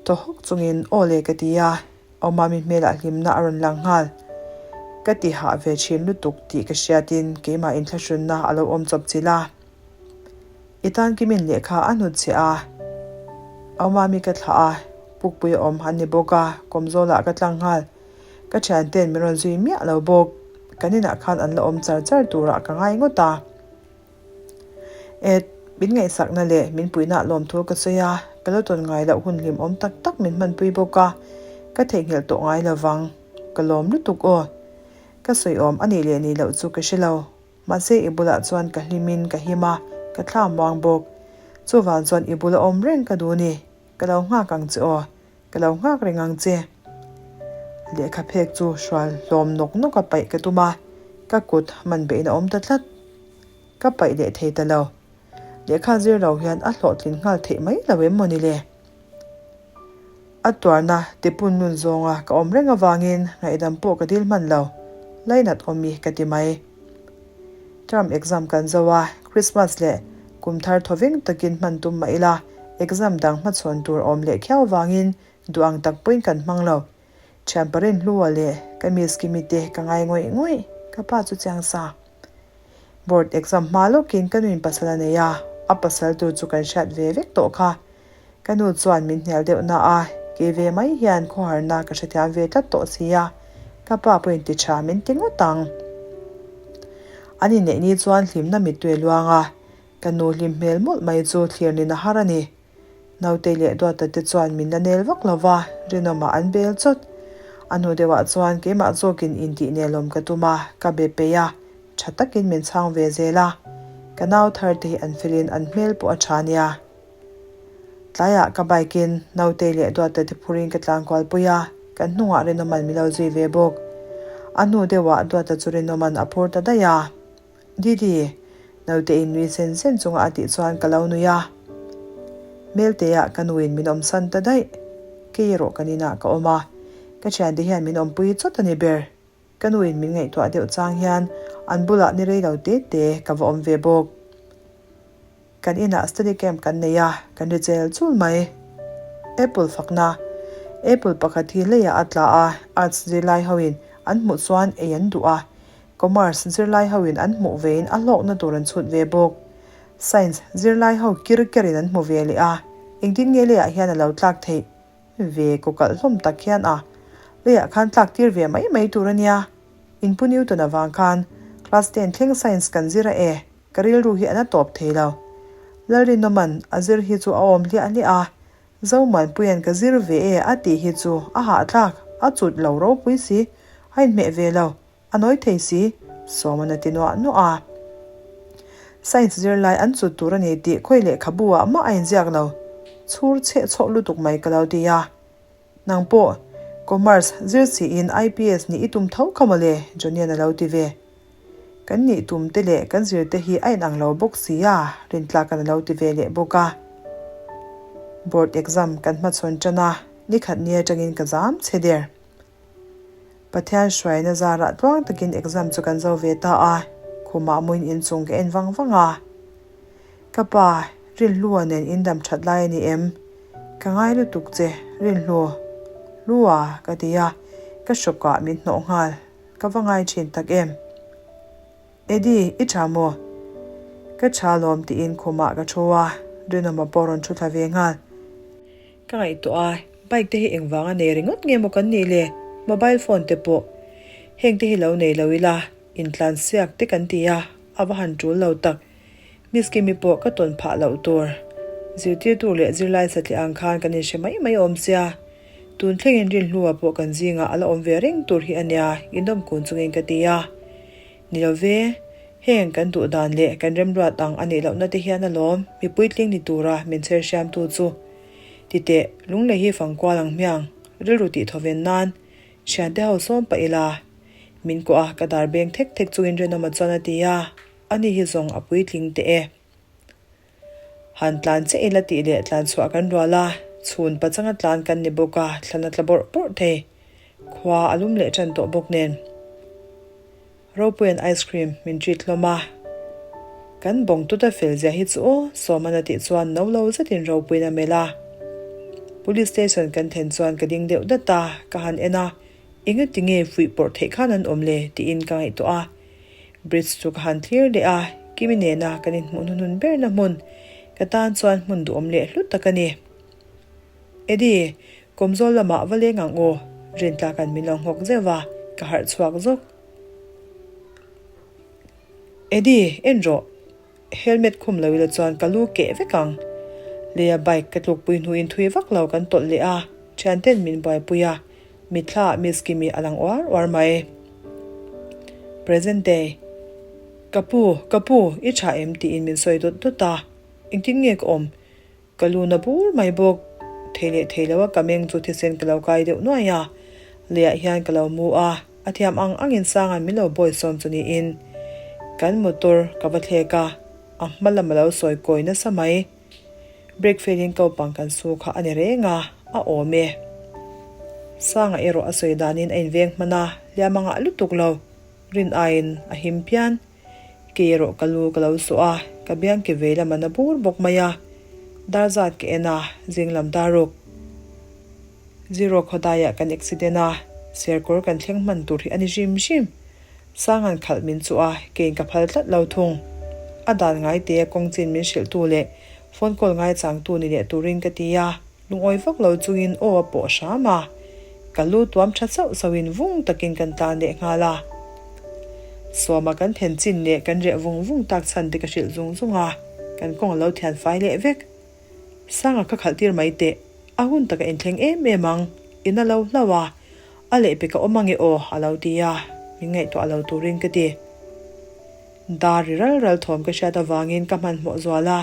thaw hawk chungin aw le ka ti a. Awmami hmelah hlimna a rawn lang nghal. Ka ti hah ve thin lutuk tih ka hriatin keimah inthlahrunna a lo awm chawp chilh a. I tan Kimin lehkha a hnut che a. Awmami ka thlah a, pukpui a awm an ni bawk a, kawmzawlah ka tlang nghal. Ka thianten min rawn zui miah lo bawk. Kan inah khan an la awm char char turah ka ngai ngawt a. Ed, min ngaihsakna leh min puihna lawmthu ka sawi a, ka la tawn ngai loh hun hlimawm tak tak min hmanpui bawk a, ka theihnghilh tawh ngai lovang, ka lawm lutuk aw. Ka sawiawm a nih leh nih loh chu ka hre lo. Mahse i bulah chuan ka hlimin ka him a, ka thla muang bawk. Chuvang chuan i bula awm reng ka duh ni. Ka lo nghak ang che aw. Ka lo nghak reng ang che. Lehkha phek chu hrual hlawm nawk nawk a paih ka tum a, ka kut man behin a awm ta tlat. Ka paih leh thei ta lo. Lehkha zir lo hian a hlawhtlin nghal theih mai lo em maw ni le? A tuarna tipun nun zawnga ka awm reng avangin ngaihdam pawh ka dil hman lo, lainat awm i ka ti mai. Term exam kan zo a, Christmas leh kum thar thawveng takin hman tum mah ila, exam dang hmachhawn tur awm leh khiau avangin duh ang tak pawhin kan hmang lo. Thian Parin Hlua leh ka miss Kimi te ka ngai ngawih ngawih, ka pa chu chiang sa. Board exam hma lawkin ka nuin pasal a nei a, a pasal tur chu kan hriat ve vek tawh kha. Ka nu chuan min hnial deuh na a, kei ve mai hian khawharna ka hrethiam ve tlat tawh si a, ka pa pawhin ti tha min ti ngawt ang. An inneih ni chuan hlimna mittui a luang a, ka nu hlim hmel mawlh mai chu thlir nin a har a ni. Nautei leh Duata te chuan min la nel vak lo va, rinawmah an bel chawt. A hnu deuhah chuan keimah zawkin intih nelawm ka tum a, ka be peih a, tha takin min chhang ve zel a. Ka nau thar te hi an felin an hmel pawh a tha nia. Tlaiah ka bike in Nautei leh Duata te phurin ka tlan kual pui a, kan hnungah Rinawman min lo zui ve bawk. A hnu deuhah Duata chu Rinawman a phur ta daih a. Didi, naute in nui sen sen chunga a tih chuan ka lo nui a. Hmelteah ka nuin min awmsan ta daih. Kei erawh kan inah ka awm a, ka thiante hian min awmpui chawt a ni ber. Ka nuin min ngaihtuah deuh chang hian an bulah ni rei lo te te ka va awm ve bawk. Kan inah study camp kan nei a, kan ri chel chul mai. Apple fakna, Apple pakhat hi leiah a tla a, Arts zirlai hoin an hmuh chuan ei an duh a, Commerce zirlai hoin an hmuh vein a hlawkna tur an chhut ve bawk. Science zirlai ho kir kerin an hmu ve leh a, engtin nge leiah hian a lo tlak theih ve kaw kalh hlawm tak hian a leiah khan tlak tir ve mai mai tur a nia. Inpu Newton avang khan class ten thleng science kan zir a e, ka rilru hi a na tawp thei lo. Lalrinawman a zir hi chu a awm hliah hliah a, Zomuanpuia'n ka zir ve e a tih hi chu a hahthlak, a chut lo ropui si, a inhmeh ve lo. A nawi thei si, Sawman a ti nuah nuah a. Science zirlai an chut tur a ni tih khawi lehkhabu ah mah a inziak lo. Chhur chheh chhawh lutuk mai ka lo ti a. Nang pawh Commerce zir siin IPS nih i tum tho kha mawle, Johnny-a'n a lo ti ve. Kan nih tum te leh kan zir te hi a inang lo bawk si a, Rintlaka'n a lo ti ve leh bawk a. Board exam kan hmachhawn tan a, nikhat ni atangin ka zam chhe der. Pathian hruaina zarah tluang takin exam chu kan zo ve ta a, khumah muin inchung ka en vang vang a. Ka pa, Rinhlua nen in dam that lai a ni em? Ka ngai lutuk che, Rinhlu. Hlua, ka ti a, ka hrawkah min hnawh nghal. Ka va ngai thin tak em? Eddie, i tha maw? Ka tha lawm tiin khumah ka thu a, Rinawma pawh rawn thu thla ve nghal. Ka ngaihtuah a, bike te hi engvang a nei ringawt nge maw kan nih le? Mobile phone te pawh. Heng te hi lo nei lo ila, intlan siak te kan ti a, a va han tul lo tak. Miss Kimi pawh ka tawn phah loh tur. Zirtirtu leh zirlai satliah ang khan kan inhre mai mai awm sia. Tun thlengin Rinhlua pawh kan zingah a la awm ve reng tur hi a nia, inawm kun chungin ka ti a. Ni lo ve, heng kan duh dan leh kan remruat ang a nih lohna te hian alawm mi puitling ni tura min chher hriamtu chu. Titeh, lunglei hi fangkual ang hmiang, rilru tih thawven nan thiante ho sawm pah ila. Min kuah a, ka dar beng thek thek chungin Rinawma chuan a ti a, ani hi zawng a puitling teh e. Han tlan chiah ila tih leh tlan chhuah kan rual a, chhun pachanga tlan kan ni bawk a, thlan a tla bawrh bawrh thei. Khua a lum leh tan tawh bawk nen. Ropuia'n ice cream min treat hlawm a. Kan bawng tuta fel zia hi chu aw, Sawman a tih chuan no lo zetin Ropuiin a melh a. Police station kan thlen chuan ka ding deuh dat a, ka han en a, engati nge fuih pawrh theih khan an awm le tiin ka ngaihtuah a. Bridge chu ka han thlir leh a, Kimi nena kan inhmuh hnuhnun berna hmun, ka tan chuan hmun duhawm leh hlu tak a ni. Eddie, kawmzawl lamah va leng ang aw, Rintlaka'n min lo nghawk zeuh va, ka harh chhuak zawk. Eddie, en rawh. Helmet khum lo ila chuan ka lu keh vek ang. Leia bike ka tlukpui hnuin thui vak lo kan tawlh leh a, thianten min buaipui a, mitthla ah Miss Kimi a lang uar uar mai. Present day. Ka pu, ka pu, i tha em? tiin min sawi dawt dawt a, engtin nge ka awm? Ka lu na bur mai bawk. Thei leh thei lo a ka meng chu thisen ka lo kai deuh nuai a, leiah hian ka lo mu a, a thiam ang angin Sanga'n min lo bawi sawm chu niin kan motor ka va thlek a, a hma lam a lo sawi kawi nasa mai. Brake fail in kopang kan su kha a ni reng a, a awm e. Sanga erawh a sawi danin a inveng hman a, hliam a ngah lutuk lo. Rin aiin a him phian. Kei erawh ka lu ka lo sawh a, ka biang ke vei lam a na bur bawk mai a. Dar zat ka en a, zing lam dar ruk. Zero khawdaiah kan accident a, serkawr kan thleng hman tur hi a ni hrim hrim. Sanga'n khalh min chuh a, keiin ka phal tlat lo thung. A dan ngai te a kawng chin min hrilhtu leh phone call ngaichangtu ni leh turin ka ti a, lungawi vak lo chungin aw a pawh hram a. Ka lu tuam tha sauh sauhin vung takin kan tlan leh nghal a. Sawma kan then chin leh kan reh vung vung tak chhan te ka hrilh zung zung a, kan kawng a lo thian fai leh vek. Sanga ka khalh tir mai teh, a hun taka inthleng em em ang, in a lo hlauh a, a lehpek a awm ange aw a lo ti a, min ngaihtuah lo turin ka ti. Dar ri ral ral thawm ka hriat avangin ka hmanhmawh zual a,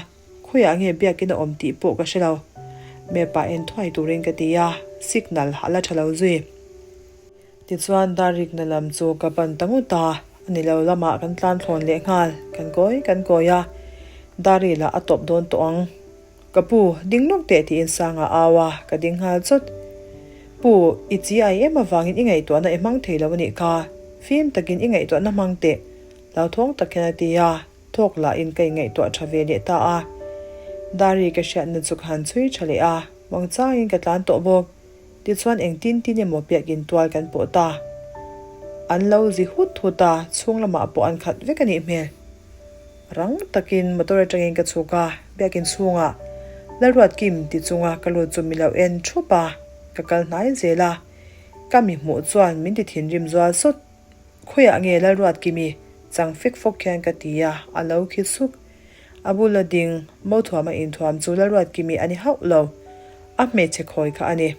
khawiah nge biakin a awm tih pawh ka hre lo. Map ah en thuai turin ka ti a, signal a la tha lo zui. Tichuan Darikna lam chu ka pan ta ngut a, a ni lo lamah kan tlan thlawn leh nghal, kan kawi kan kawi a, Dari lah a tawp dawn tawh ang. Ka pu, ding lawk teh tiin Sanga au a, ka ding nghal chawt. Pu, i chi ai em avangin i ngaihtuahna i hmang thei lo a nih kha, fim takin i ngaihtuahna hmang teh, hlauthawng tak hian a ti a, thawk lahin ka ingaihtuah tha ve leh ta a. Dari ka hriatna chu ka han chhui tha leh a, muangchangin ka tlan tawh bawk. Tichuan engtin tin emaw biakin tual kan pawh ta. An lo zi hut hut a, chhung lamah pawh an khat vek a nih hmel. Rang takin motor atangin ka chhuk a, biakin chhungah Lalruat Kim ti chunga ka lut chu mi lo en thup a, ka kal hnai zel a. Ka mi hmuh chuan min ti thinrim zual sawt. Khawiah nge Lalruat Kimi? Chang fek fawk hian ka ti a, a lo khi suk. A bula ding, Mothuama inthuam chu Lalruatkimi a ni hauh lo. A hmeichhe khawi kha a ni.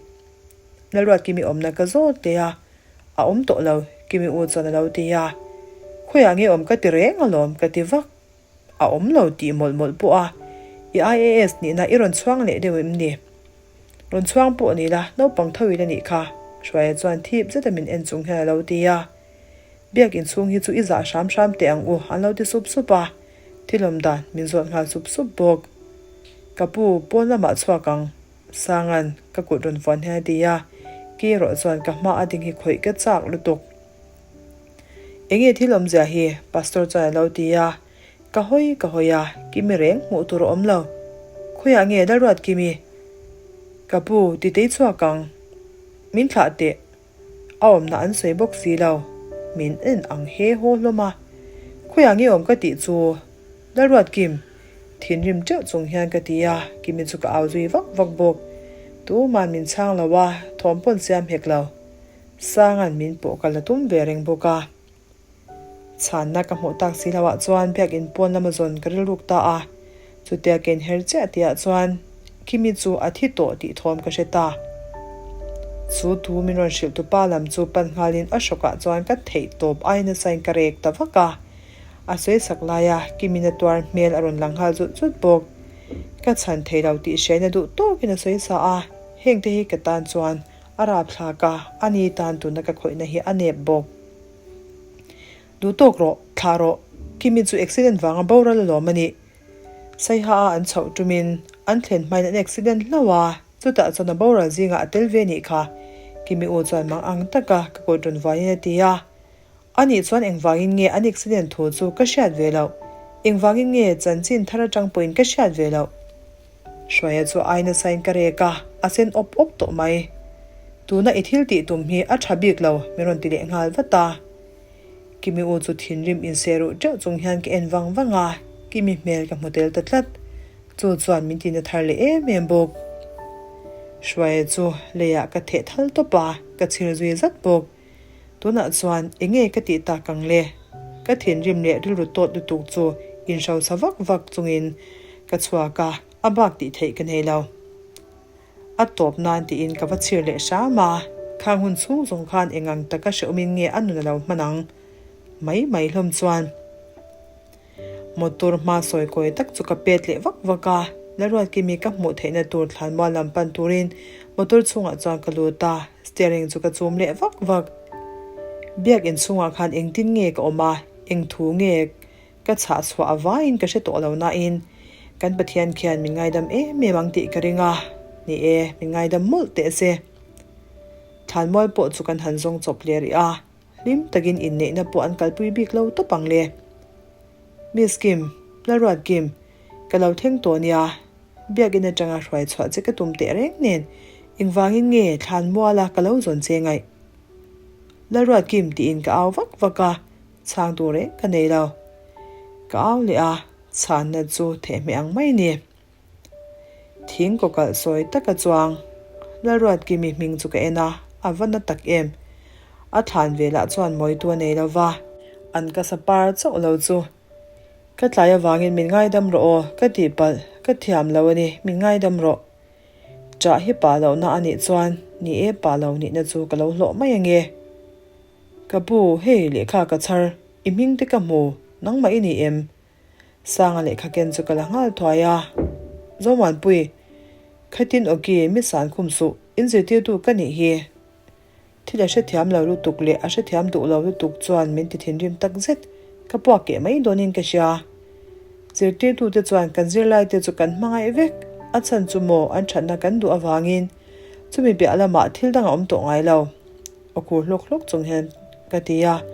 Lalruatkimi awmna ka zawt teh a, a awm tawh lo, Kimi u chuan a lo ti a. Khawiah nge awm ka ti reng alawm ka ti vak. A awm lo tih mawlh mawlh pawh a, i IAS nihna i rawn chhuang leh deuh em ni? Rawn chhuang pawh ni la, naupang tho ila nih kha, Hruaia chuan thip zeta min en chung hian a lo ti a. Biak inchhung hi chu i zah hram hram teh ang u, an lo ti sup sup a. Thil awm dan min zawt nghal sup sup bawk. Ka pu, pawn lamah chhuak ang, Sanga'n ka kut rawn vuan hian a ti a, ki erawh chuan ka hma a ding hi khawih ka chak lutuk. Enge thil awmzia hi? Pastor chuan a lo ti a, ka hawi ka hawi a, Kimi reng hmuh tur a awm lo. Khawiah nge Lalruat Kimi? Ka pu, ti tei chhuak ang. Min thlah teh. A awmna an sawi bawk si lo. Min en ang he haw hlawm a. Khawiah nge awm ka tih chu? Lalruat Kim! Thinrim teuh chung hian ka ti a, Kimi chu ka au zui vak vak bawk. Tuma'n min chhang lo a, thawm pawn siam hek lo. Sanga'n min pawh ka la tum ve reng bawk a. Chhanna ka hmuh tak si loah chuan biakinn pawn lama zawn ka rilruk ta a, chutia ka inher chiah tihah chuan Kimi chu a thi tawh tih thawm ka hre ta. Chu thu min rawn hrilh tupa lam chu pan nghalin a hrawkah chuan ka theih tawp ai nasain ka rek ta vak a, a sawi sak laia Kimi na tuar hmel a rawn lang nghal zut zut bawk. Ka chhan thei lo tih hriaina duh tawkin a sawi sa a, hengte hi ka tan chuan a rapthlak a, ani tan tuna ka khawihna hi a nep bawk. Duh tawk rawh, thlah rawh. Kimi chu accident vanga boral alawm a nih. Saiha a an chhoh tumin an thlen hmain an accident hlauh a, chutah chuan a boral zingah a tel ve nih kha. Kimi u chuan mang ang taka ka kut rawn vuanin a ti a. Anih chuan engvangin nge an accident thu chu ka hriat ve loh? Engvangin nge chanchin thar atang pawhin ka hriat ve loh? Hruaia chu ai nasain ka rek a, a sen awp awp tawh mai. Tuna i thil tih tum hi a tha bik lo, min rawn ti leh nghal vat a. Kimi u chu thinrim inseh ruh teuh chung hian ka en vang vang a, Kimi hmel ka hmu tel ta tlat. Chu chuan min tina thar leh em em bawk. Hruaia chu leiah ka theh thal tawp a, ka chhir zui zat bawk. Tunah chuan enge ka tih tak ang le? Ka thinrim leh rilru tawt lutuk chu inhrosa vak vak chungin ka chhuak a, a bak tih theih ka nei lo. A tawp nan tiin ka va chhir leh hram a, khang hun chhung zawng khan eng ang taka hrehawmin nge a nun a lo hman ang mai mai hlawm chuan. Motor hma sawi kawi tak chu ka pet leh vak vak a, Lalruatkimi ka hmuh theihna tur thlanmual lam pan turin motor chhungah chuan ka lut a, steering chu ka chum leh vak vak. Biak inchhungah khan engtin nge ka awm a, eng thu nge ka chhah chhuah avaiin ka hre tawh lo nain kan Pathian khian min ngaidam em em ang tih ka ring a, ni e, min ngaidam mawlh teh se. Thlanmual pawh chu kan han zawng chawp leh rih a. Hlim takin inneihna pawh an kalpui bik lo tawp ang le. Miss Kim, Lalruat Kim, ka lo thleng tawh nia, biakin atanga hruai chhuah che ka tum teh reng nen engvangin nge thlan muala ka lo zawn che ngaih? Lalruat Kim tiin ka au vak vak a, chhang tur reng ka nei lo. Ka au leh a, chhanna chu thehmeh ang mai ni. Thing kaw kalh sawi taka chuang Lalruatkimi hming chu ka en a, a va na tak em. A thlan velah chuan mawitu a nei lo va. An ka sa par chauh lo chu. Ka tlai avangin min ngaidam rawh aw, ka tihpalh, ka thiam lo a ni, min ngaidam rawh. Ṭah hi pah lohna a nih chuan ni e pah lo nihna chu ka lo hlawh mai ange. Ka pu, hei lehkha ka chhar, i hming te ka hmu, nangmah i ni em? Sanga lehkha ken chu ka la nghal thuai a, Zomuanpui, khatin awki mi san khum suh, in zirtirtu ka nih hi. Thil a hrethiam lo lutuk leh a hrethiam duh lo lutuk chuan min ti thinrim tak zet, ka puak keh mai dawnin ka hria. Zirtirtute chuan kan zirlaite chu kan hmangaih vek, a chhan chu maw an thatna kan duh avangin chumi piah lamah thil dang a awm tawh ngai lo. Aw khur hlawk hlawk chung hian ka ti a,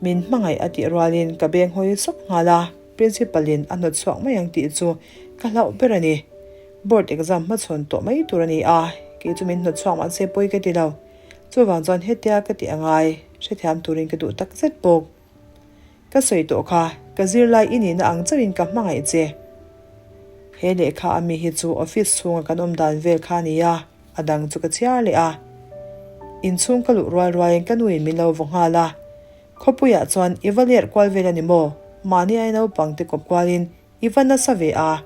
min hmangaih a tih rualin ka beng hawi sawk nghal a, Principal in a hnawt chhuak mai ang tih chu ka hlauh ber a ni. Board exam hmachhawn tawh mai tur a ni a, kei chu min hnawt chhuak mahse pawi ka ti lo. Chuvang chuan hetia ka tih a ngai, hrethiam turin ka duh tak zet bawk. Ka sawi tawh kha, ka zirlai i nihna ang chauhin ka hmangaih che. He lehkha a mi hi chu office chhunga kan awm dan vel kha a ni a, a dang chu ka chhiar leh a. Inchhung ka luh rual rualin ka nuin min lo vaw nghal a, Khawpuiah chuan i va lerh kual vel a ni maw? Mahni ai naupang te kawp kualin i va nasa ve a?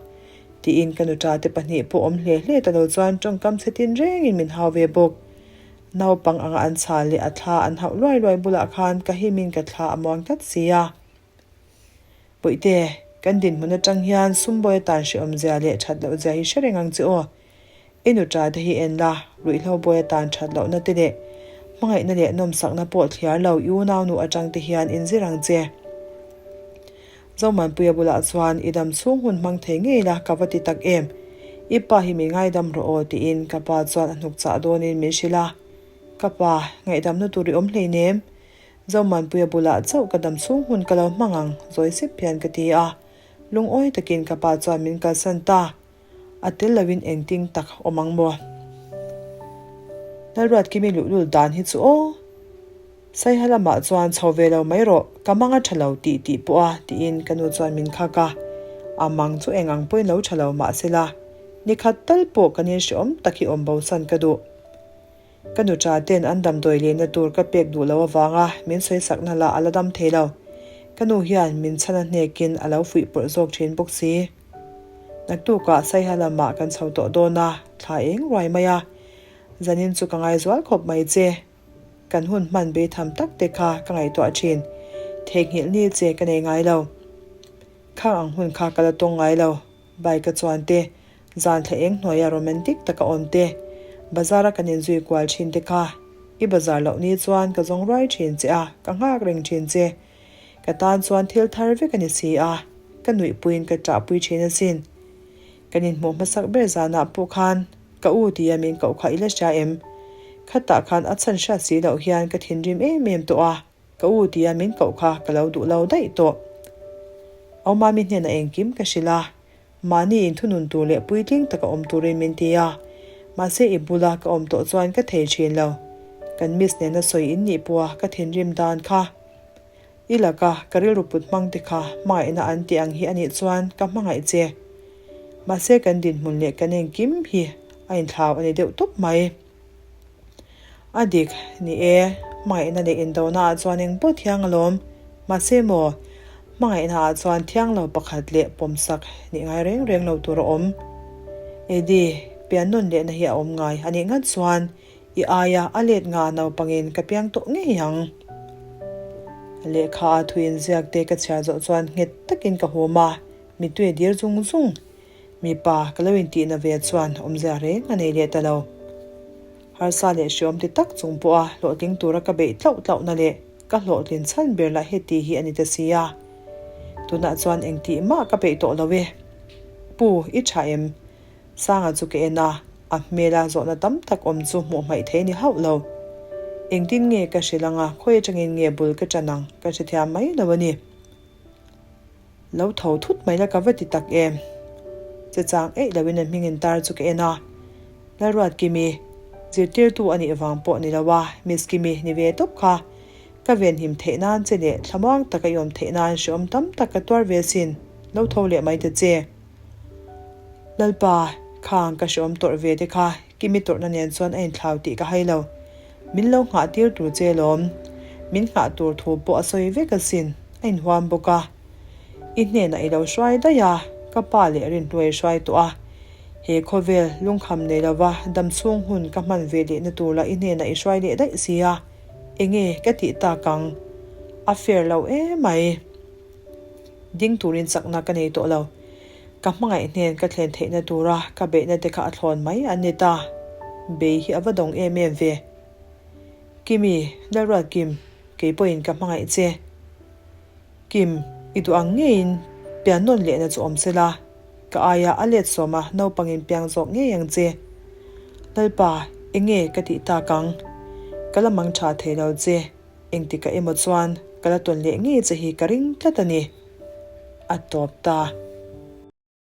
Tiin ka nuṭa te pahnih pawh awm hle hle ta lo chuan tawngkam chhe tin rengin min hau ve bawk. Naupang anga an chhal leh a thla an hauh luai luai bulah khan ka himin ka thla a muang tlat si a. Puihte, kan dinhmun atang hian sumbawi atan hrehawmzia leh that lohzia hi hre reng ang che aw. I nuṭa te hi en la, ruihhlo bawi atan that lohna te leh hmangaihna leh nawmsakna pawh thliar lo i unaunu atang te hian inzir ang che. Zomanpuia bulah chuan i dam chhung hun hmang thei ngei la ka va ti tak em? I pa hi min ngaidam rawh aw tiin ka pa chuan a hnuk chah dawnin min hrilh a. Ka pa, ngaihdamna tur i awm hleinem. Zomanpuia bulah chauh ka dam chhung hun ka lo hmang ang, zawi sep hian ka ti a. Lungawi takin ka pa chuan min kalsan ta. A tel loin engtin tak awm ang maw? Lalruatkimi luhlul dan hi chu aw. Saiha lamah chuan chho ve lo mai rawh, ka mang a tha lo tih tih pawh a, tiin ka nu chuan min khak a. A mang chu eng ang pawhin lo tha lo mah se la, ni khat tal pawh kan inhreawm tak hi awm bosan ka duh. Ka nu tha ten an damdawi lehna tur ka pek duh lo avanga min sawisakna lah a la dam thei lo. Ka nu hian min chhan a hnekin a lo fuih pawlh zawk thin bawk si. Naktukah Saiha lamah kan chho tawh dawn a, thla eng ruai mai a. Zanin chu ka ngaizual khawp mai che. Kan hun hman beitham tak te kha ka ngaihtuah thin. Theihnghilh ni che ka nei ngai lo. Khang ang hun kha ka la tawng ngai lo. Bike a chuan te, zan thla eng hnuaia romantic taka awm te, bazar a kan inzui kual thin te kha. I bazar loh ni chuan ka zawng ruai thin che a, ka nghak reng thin che. Ka tan chuan thil thar vek a ni si a, ka nuihpuiin ka ṭahpui thin asin. Kan inhmuh hmasak ber zanah pawh khan ka u tia min koh kha i la hria em? Khatah khan a chhan hriat si loh hian ka thinrim em em tawh a, ka u tia min koh kha ka lo duh lo daih tawh. Aumami hnenah engkim ka hrilh a, Mahni inthunun tur leh puitling taka awm turin min ti a, mahse i bula ka awm tawh chuan ka thei thin lo. Kan miss nena sawi in nih pawha ka thinrim dan kha. I laka ka rilru put hmang te kha hmangaihna an tih ang hi a nih chuan ka hmangaih che. Mahse kan dinhmun leh kan engkim hi a inthlau a ni deuh tawp mai. A dik, ni e, hmangaihna leh indona ah chuan eng pawh thiang alawm. Mahse maw, hmangaihna ah chuan thiang lo pakhat leh pawmsak nih ngai reng reng lo tur a awm. Eddie, pian nawn lehna hi a awm ngai a nih ngat chuan i aia a let nga naupangin ka piang tawh ngei ang. Lehkha a thu inziak te ka chhiar zawh chuan nghet takin ka hum a, mittui a dir zung zung. Mipa ka lo intihna ve chuan awmzia reng a nei leh ta lo. Harsa leh hreawm ti tak chung pawha hlawhtling tura ka beih tlauh tlauhna leh ka hlawhtlin chhan ber lah heti hi a ni ta si a. Tunah chuan engtih mah ka peih tawh lo e. Pu, i tha em? Sanga chu ka en a, a hmela zawhna tam tak awm chu hmuh hmaih thei ni hauh lo. Engtin nge ka hrilh anga khawi atangin nge bul ka tan ang ka hrethiam mai lo a ni. Lo tho thut mai la ka va ti tak em? Che chang eih loin a hming intar chu ka en a. Lalruat Kimi, zirtirtu a nih vang pawh ni lo a, Miss Kimi ni ve tawp kha. Ka venhim theih nan che leh thlamuang taka i awm theih nan hreawm tam tak ka tuar ve sin, lo tho leh mai ta che. Lalpa, khang ka hreawm tawrh ve te kha Kimi tawrhna nen chuan a inthlau tih ka hai lo. Min lo nghah tir tur che lawm. Min nghah tur thu pawh a sawi vek asin, a inhuam bawk a. I hnenah i lo hruai daih a, ka pa leh Rinhluai hruai tawh a. He khawvel lungkham nei lova dam chhung hun ka hman ve lehna tur lah i hnenah i hruai leh daih si a, enge ka tih tak ang? A fair lo emai. Ding turin chakna ka nei tawh lo. Ka hmangaih hnen ka thlen theihna tura ka beihna te kha a thlawn mai an ni ta. Bei hi a va dawng em em ve. Kimi, Lalruat Kim, kei pawhin ka hmangaih che. Kim, i duh ang ngeiin pian nawn lehna chu awm sela, ka aia a let sawm a naupangin piang zawk ngei ang che. Lalpa, enge ka tih tak ang? Ka la mang tha thei lo che. Engtikah emaw chuan ka la tawn leh ngei che hi ka ring tlat a ni. A tawp ta.